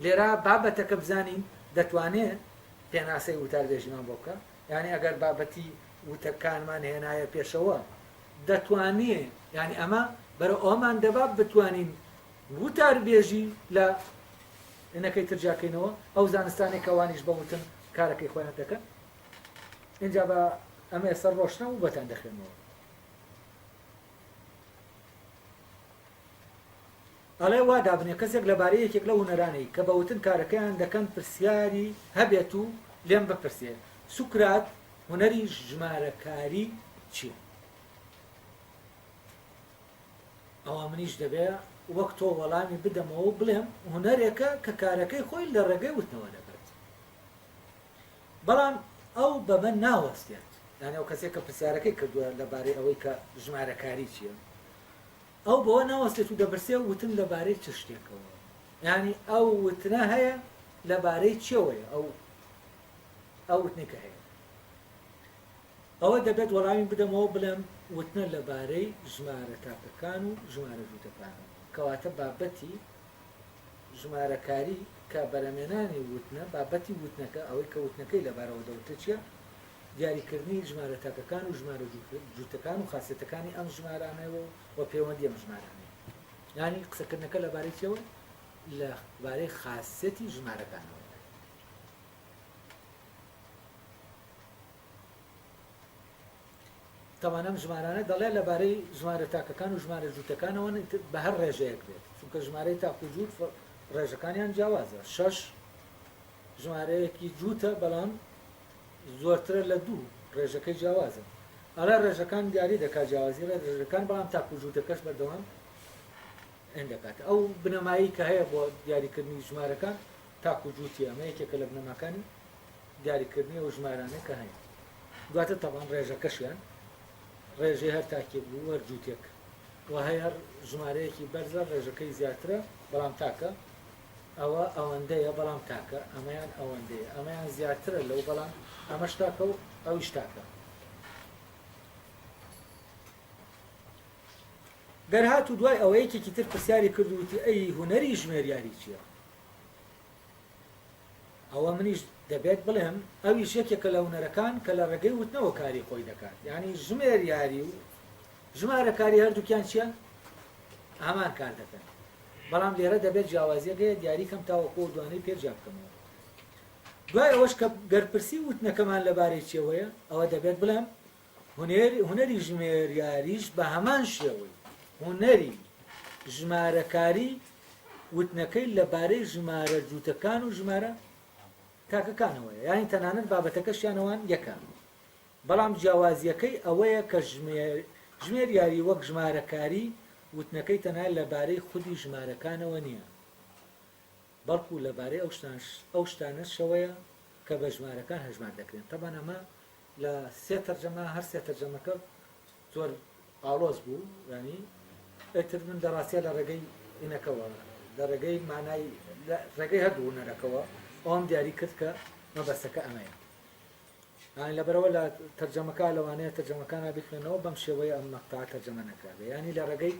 A: لێرە بابەتەکە بزانین دەتوانێ پێناسەی وتاربێژیمان بۆ بکا؟ یانی ئەگەر بابەتی وتەکانمان هێنایە پێشەوە دەتوانێ یانی ئەمە بەرەو ئەوەمان دەبا بتوانین وتاربێژی لە ئینەکەی تر جیاکەینەوە ئەو زانستانەی کە ئەوانیش بە وتن کارەکەی خۆیان دەکەن. ئینجا بە ئەمە ئێستا ڕۆشنە و بۆتان دەخوێنمەوە. ئەڵێ وا دابنێ کەسێک لەبارەی یەکێک لەو هونەرانەی کە بە وتن کارەکەیان دەکەن پرسیاری هەبێت و لێم بپرسێ سوکرات هونەری ژمارەکاری چییە؟ ئەوا منیش دەبێ وەک تۆ وەڵامی بدەمەوە و بڵێم هونەرێکە کە کارەکەی خۆی لە ڕێگەی وتنەوە دەکات. بەڵام ئەو بەمە ناوەستێت، یانی ئەو کەسێک کە پرسیارەکەی کردووە لەبارەی ئەوەی کە ژمارەکاری چییە، ئەو بەوە ناوەستێت و دەپرسێ وتن لەبارەی چ شتێکەوە؟ یانی ئەو وتنە هەیە لەبارەی چیەوەیە ئەو ئەو وتنەی کە هەیە؟ ئەوە دەبێت وەڵامی بدەمەوە بڵێم وتنە لەبارەی ژمارە تاکەکان و ژمارە جووتەکانەوە، کەواتە بابەتی ژمارەکاری کە بەرهەمێنانی وتنە، بابەتی وتنەکە، ئەوەی کە وتنەکەی لەبارەوە دەوترێت چییە؟ دیاریکردنی ژمارە تاکەکان و ژمارە جووتەکان و خاسیەتەکانی ئەم ژمارانەوە و پەیوەندی ئەم ژمارانەیە. یانی قسەکردنەکە لەبارەی چیەوە؟ لەبارەی خاسیەتی ژمارەکانەوە. تەبعەن ئەم ژمارانە دەڵێ لەبارەی ژمارە تاکەکان و ژمارە جووتەکانەوە بە هەر ڕێژەیەک بێت چونکە ژمارەی تاک و جووت ڕێژەکانیان جیاوازە شەش ژمارەیەکی جووتە بەڵام زۆرترە لە دوو ڕێژەکەی جیاوازە ئەڵێ ڕێژەکان دیاری دەکات جیاوازی ڕێژەکان بەڵام تاک و جووتەکەش بەردەوام ئەن دەکات ئەو بنەمایی کە هەیە بۆ دیاریکردنی ژمارەکان تاک و جووتی ئەمە یەکێکە لە بنەماکانی دیاریکردنی ئەو ژمارانەی کە هەیە دواتر تەبان ڕێژەکەشیان ڕێژەی هەر تاکێک بوو هەر جووتێک و هەیە ژمارەیەکی بەرزە ڕێژەکەی زیاترە بەڵام تاکە ئەوە ئەوەندەیە بەڵام تاکە ئەمەیان ئەوەندەیە ئەمەیان زیاترە لەو بەڵام ئەمەش تاکە و ئەویش تاکە گەر هات و دوای ئەوە یەکێکی تر پرسیاری کرد وتی ئەی هونەری ژمێریاری چییە؟ ئەوە منیش دەبێت بڵێم ئەویش یەکێکە لە هونەرەکان کە لە ڕێگەی وتنەوە کاری خۆی دەکات یانی ژمێریاری و ژمارەکاری هەردووکیان چییە هەمان کار دەکەن بەڵام لێرە دەبێت جیاوازیەک هەیە دیاری کەم تاوەکو ئەو دوانەی پێ جیا بکەمەوە دوای ئەوەش کە گەر پرسی وتنەکەمان لەبارەی چیەوەیە ئەوە دەبێت بڵێم هونەری ژمێریاریش بە هەمان شێوەی هونەری ژمارەکاری وتنەکەی لە بارەی ژمارە جووتەکان و ژمارە تاکەکانەوەیە، یانی تەنانەت بابەتەکەشیان ئەوان یەکە، بەڵام جیاوازییەکەی ئەوەیە کە ژمێریاری وەک ژمارەکاری وتنەکەی تەنها لە بارەی خودی ژمارەکانەوە نییە، بەڵکو لە بارەی ئەو شتانەشەوەیە. کە بە ژمارەکان هەژمار دەکرێن. تەبعەن ئەمە لە سێ تەرجەمە هەر سێ تەرجەمەکە زۆر ئاڵۆز بوو یانی ئیتر من لە ڕاستیا لە ڕێگەی ئینەکەوە لە ڕێگەی مانای لە ڕێگەی هەردوو هونەرەکەوە ئەوم دیاری کرد کە مەبەستەکە ئەمەیە. یانی لەبەرئەوە لە تەرجەمەکە لەوانەیە تەرجەمەکانە بیخوێنەوە بەم شێوەیە ئەم مەقتەعە تەرجەمە نەکرابێ یانی لە ڕێگەی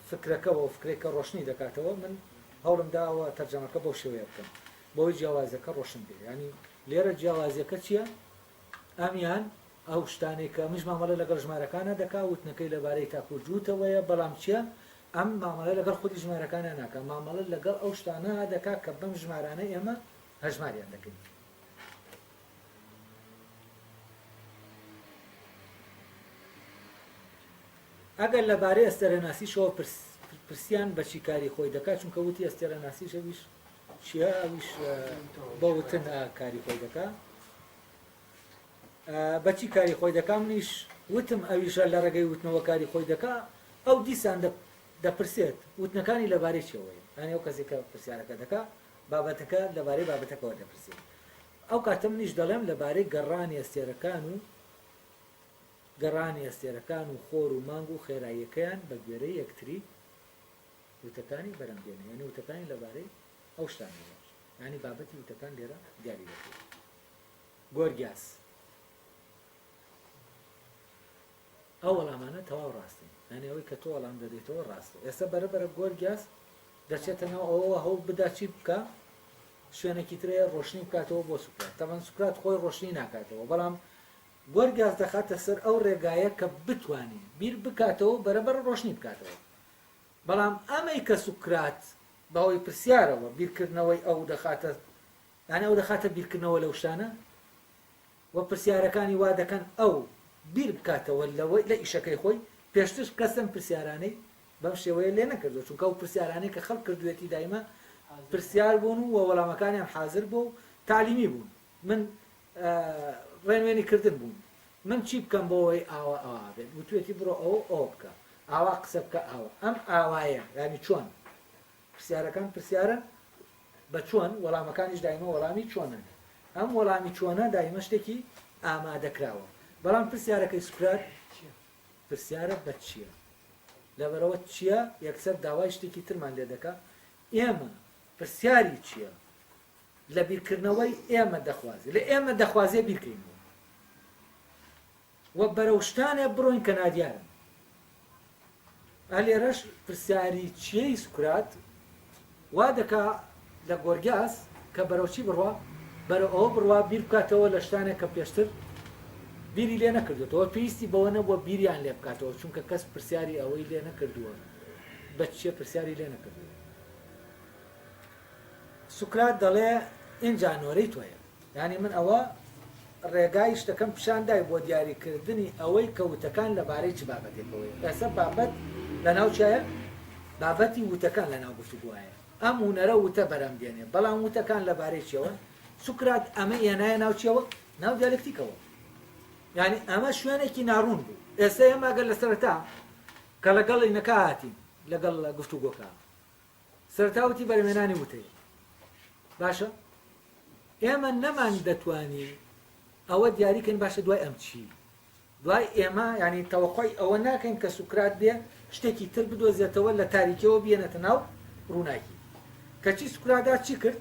A: فکرەکەوە و فکرەی کە ڕۆشنی دەکاتەوە من هەوڵم داوە تەرجەمەکە بەو شێوەیە بکەم بەوەی جیاوازیەکە ڕۆشن بێ یانی لێرە جیاوازیەکە چییە ئەمیان ئەو شتانەی کە ئەمیش مامەڵە لەگەڵ ژمارەکانە دەکا وتنەکەی لەبارەی تاک و جووتەوەیە بەڵام چییە ئەم مامەڵە لەگەڵ خودی ژمارەکانە ناکا مامەڵە لەگەڵ ئەو شتانە دەکا کە بەم ژمارانە ئێمە هەژماریان دەکەین. ئەگەر لەبارەی ئەستێرەناسیشەوە پرسیان بەچی کاری خۆی دەکات چونکە وتی ئەستێرەناسیش ئەویش چییە ئەویش بە وتن کاری خۆی دەکا بەچی کاری خۆی دەکا منیش وتم ئەویشە لە ڕێگەی وتنەوە کاری خۆی دەکا ئەو دیسان دەپرسێت وتنەکانی لەبارەی چیەوەیە یانی ئەو کەسێک کە پرسیارەکە دەکا بابەتەکە لەبارەی بابەتەکەوە دەپرسێت ئەو کاتە منیش دەڵێم لەبارەی گەڕانی ئەستێرەکان و گەڕانی ئەستێرەکان و خۆر و مانگ و خێراییەکەیان بە گوێرەی یەکتری وتەکانی بەرەم دێنێ یانی وتەکانی لەبارەی ئەو شتانەوە یانی بابەتی وتەکان لێرە دیاری دەکرێت. گۆرگیاس، ئەو وەڵامانە تەواو ڕاستن یانی ئەوەی کە تۆ وەڵام دەدەیتەوە ڕاستە ئێستا بەرە بەرە گۆرگیاس دەچێتە ناو ئەوەوە هەوڵ بدا چی بکا شوێنێکی ترەیە ڕۆشنی بکاتەوە بۆ سوکرات تەبەن سوکرات خۆی ڕۆشنی ناکاتەوە بەڵام گۆرگیاس دەخاتە سەر ئەو ڕێگایە کە بتوانێ بیر بکاتەوە بەرەبەرە ڕۆشنی بکاتەوە بەڵام ئەمەی کە سوکرات بەهۆی پرسیارەوە بیرکردنەوەی ئەو دەخاتە یانی ئەو دەخاتە بیرکردنەوە لەو شتانە و پرسیارەکانی وا دەکەن ئەو بیر بکاتەوە لەوەی لە ئیشەکەی خۆی، پێشتر کەس ئەم پرسیارانەی بەم شێوەیە لێ نەکردووە، چونکە ئەو پرسیارانەی کە خەڵک کردوویەتی دایمە پرسیار بوون و وەڵامەکانیان حازر بووە و تەعلیمی بوون، من ڕێنوێنی کردن بوون، من چی بکەم بۆ ئەوەی ئاوا ئاوا بێت، وتوویەتی بڕۆ ئەوە و ئەوە بکە، ئاوا قسە بکە ئاوا، ئەم ئاوایە یانی چۆن؟ پرسیارەکان پرسیارن بە چۆن، وەڵامەکانیش دایمە وەڵامی چۆنن. ئەم وەڵامی چۆنە دایمە شتێکی ئامادەکراوە. بەڵام پرسیارەکەی سوکرات پرسیارە بە چییە؟ لەبەرئەوە چییە یەکسەر داوای شتێکی ترمان لێ دەکا. ئێمە پرسیاری چییە لە بیرکردنەوەی ئێمە دەخوازێ. لە ئێمە دەخوازێ بیرکەینەوە و بەرەو شتانێ بڕۆین کە نادیارن. ئا لێرەش پرسیاری چیەی سوکرات وا دەکا لە گۆرگیاس کە بەرەو چی بڕوا؟ بەرەو ئەوە بڕوا بیر بکاتەوە لە شتانێک کە پێشتر بیری لێ نەکردوێتەوە، پێویستی بەوە نەبووە بیریان لێ بکاتەوە، چونکە کەس پرسیاری ئەوەی لێ نەکردووە، بە چیە پرسیاری لێ نەکردووە. سوکرات دەڵێ ئینجا نۆرەی تۆیە. یانی من ئەوە ڕێگای شتەکەم پیشان دای بۆ دیاری کردنی ئەوەی کە وتەکان لە بارەی چ بابەتێکەوەیە. ئێستا بابەت لە ناو چیایە؟ بابەتی وتەکان لە ناو گفتوگۆایە. ئەم هونەرە وتە بەرهەم دێنێ، بەڵام وتەکان لە بارەی چیەوەن؟ سوکرات ئەمەی هێنایە ناو چیەوە؟ ناو دیالکتیکەوە. یانی ئەمە شوێنێکی ناڕوون بوو. ئێستا ئێمە ئەگەر لە سەرەتا کە لەگەڵ ئینەکە هاتین، لەگەڵ گفتوگۆکە، سەرەتا وتی بەرهەمهێنانی وتەیە. باشە ئێمە نەمان دەتوانی ئەوە دیاری کەین باشە دوای ئەم چی؟ دوای ئێمە یانی تەوەقوعی ئەوە ناکەین کە سوکرات بێ شتێکی تر بدۆزێتەوە لە تاریکیەوە بیێنێتە ناو ڕووناکی. کەچی سوکرادا چی کرد؟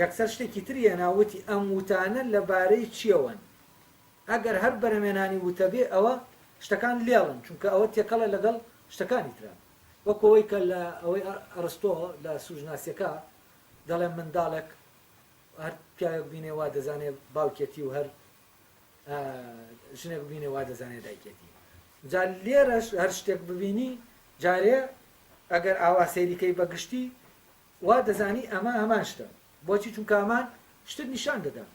A: یەکسەر شتێکی تری هێنا وتی ئەم وتانە لەبارەی چیەوەن؟ ئەگەر هەر بەرهەمێنانی وتە بێ ئەوە شتەکان لێڵن چونکە ئەوە تێکەڵە لەگەڵ شتەکانی ترا. وەکو ئەوەی کە لە ئەوەی ئەڕستۆ لە سوژناسیەکە دەڵێ منداڵێک هەر پیاوێک بینێ وا دەزانێ باوکێتی و هەر ژنێک ببینێ وا دەزانێ دایکێتی جا لێرەش هەر شتێک ببینی جارێ ئەگەر ئاوا سەیریکەی بە گشتی وا دەزانی ئەمە هەمان شتە بۆچی چونکە هەمان شتت نیشان دەدا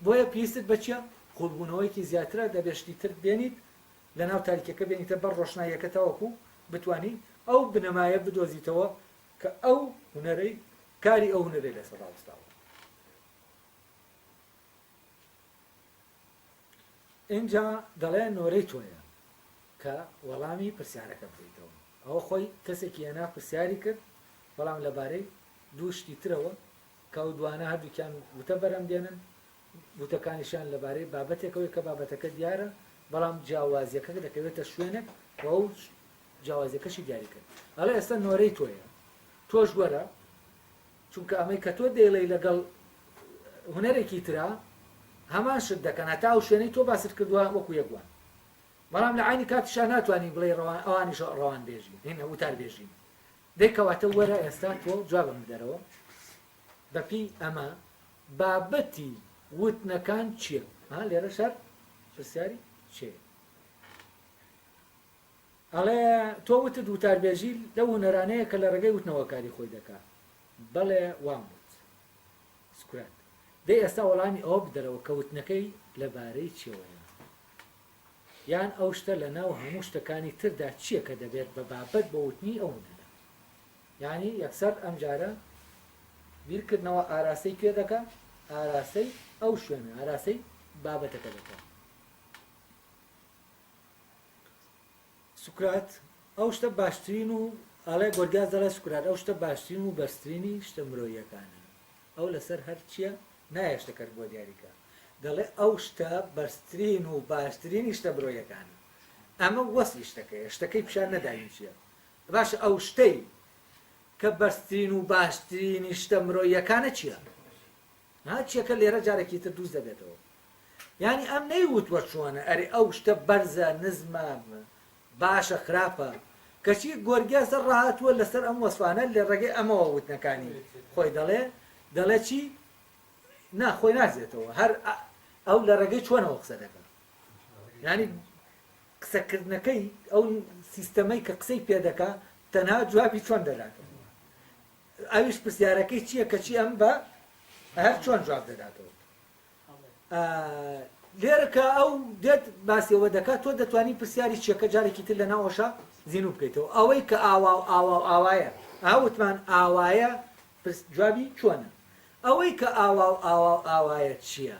A: بۆیە پێویستت بە چیە قوڵبوونەوەیەکی زیاترە دەبێ شتی تر بێنیت لەناو تاریکیەکە بێنیتە بەر ڕۆشناییەکە تاوەکو بتوانی ئەو بنەمایە بدۆزیتەوە کە ئەو هونەرەی کاری ئەو هونەرەی لەسەر ڕاوەستاوە. ئینجا دەڵێ نۆرەی تۆیە کە وەڵامی پرسیارەکە بدەیتەوە. ئەوە خۆی کەسێکی هێنا پرسیاری کرد بەڵام لەبارەی دوو شتی ترەوە. کە ئەو دوانە هەردووکیان وتە بەرهەم دێنن، وتەکانیشیان لەبارەی بابەتێکەوەی کە بابەتەکە دیارە، بەڵام جیاوازیەکە دەکەوێتە شوێنێک و ئەو جیاوازیەکەشی دیاری کرد. ئەڵێ ئێستا نۆرەی تۆیە، تۆش وەرە، چونکە ئەمەی کە تۆ دەیڵێی لەگەڵ هونەرێکی ترا هەمان شت دەکەن، هەتا ئەو شوێنەی تۆ باست کردووە وەکو یەک وان. بەڵام لە عەینی کاتیشا ناتوانی بڵێی ڕەوان ئەوانیش ڕەوانبێژین، هین وتاربێژین. دەی کەواتە وەرە ئێستا تۆ جوابم بدەرەوە بەپێی ئەمە بابەتی وتنەکان چییە؟ ها لێرەش هەر پرسیاری چێ ئەڵێ تۆ وتت وتاربێژی لەو هونەرانەیە کە لە ڕێگەی وتنەوە کاری خۆی دەکا بەڵێ وام وت سوکرات دەی ئێستا وەڵامی ئەوە بدەرەوە کە وتنەکەی لەبارەی چیەوەیە یان ئەو شتە لە ناو هەموو شتەکانی تردا چییە کە دەبێت بە بابەت بۆ وتنی ئەو هونەرە؟ یانی یەکسەر ئەمجارە بیرکردنەوە ئاراستەی کوێ دەکا؟ ئاراستەی ئەو شوێنە، ئاراستەی بابەتەکە دەکا. سوکرات، ئەو شتە باشترین و ئەڵێ گۆرگیاس دەڵێ سوکرات ئەو شتە باشترین و بەرزترینی شتە مرۆییەکانە. ئەو لەسەر هەر چییە نایە شتەکەت بۆ دیاری کا. دەڵێ ئەو شتە بەرزترین و باشترینی شتە مرۆیەکانە. ئەمە وەسفی شتەکەیە، شتەکەی پیشان نەداوین چییە. باشە ئەو شتەی کە بەرزترین و باشترینی شتە مرۆیەکانە چییە؟ ها چیەکە لێرە جارێکی تر دروست دەبێتەوە. یانی ئەم نەیوتوە چۆنە، ئەرێ ئەو شتە بەرزە، نزمە، باشە، خراپە. کەچی گۆرگیاس ڕاهاتووە لەسەر ئەم وەسفانە لە ڕێگەی ئەمەوە وتنەکانی خۆی دەڵێ، دەڵێ چی؟ نا خۆی نازێتەوە هەر ئەو لە ڕێگەی چۆنەوە قسە دەکا. یانی قسەکردنەکەی ئەو سیستەمەی کە قسەی پێ دەکا تەنها جوابی چۆن دەداتەوە. ئەویش پرسیارەکەی چییە کەچی ئەم بە هەر چۆن جواب دەداتەوە. لێرە کە ئەو دێت باسی ئەوە دەکات تۆ دەتوانی پرسیاری چیەکە جارێکی تر لە ناو ئەوشا زینوو بکەیتەوە ئەوەی کە ئاوا و ئاوا و ئاوایە ئا وتمان ئاوایە پرس جوابی چۆنە ئەوەی کە ئاوا و ئاوا و ئاوایە چییە؟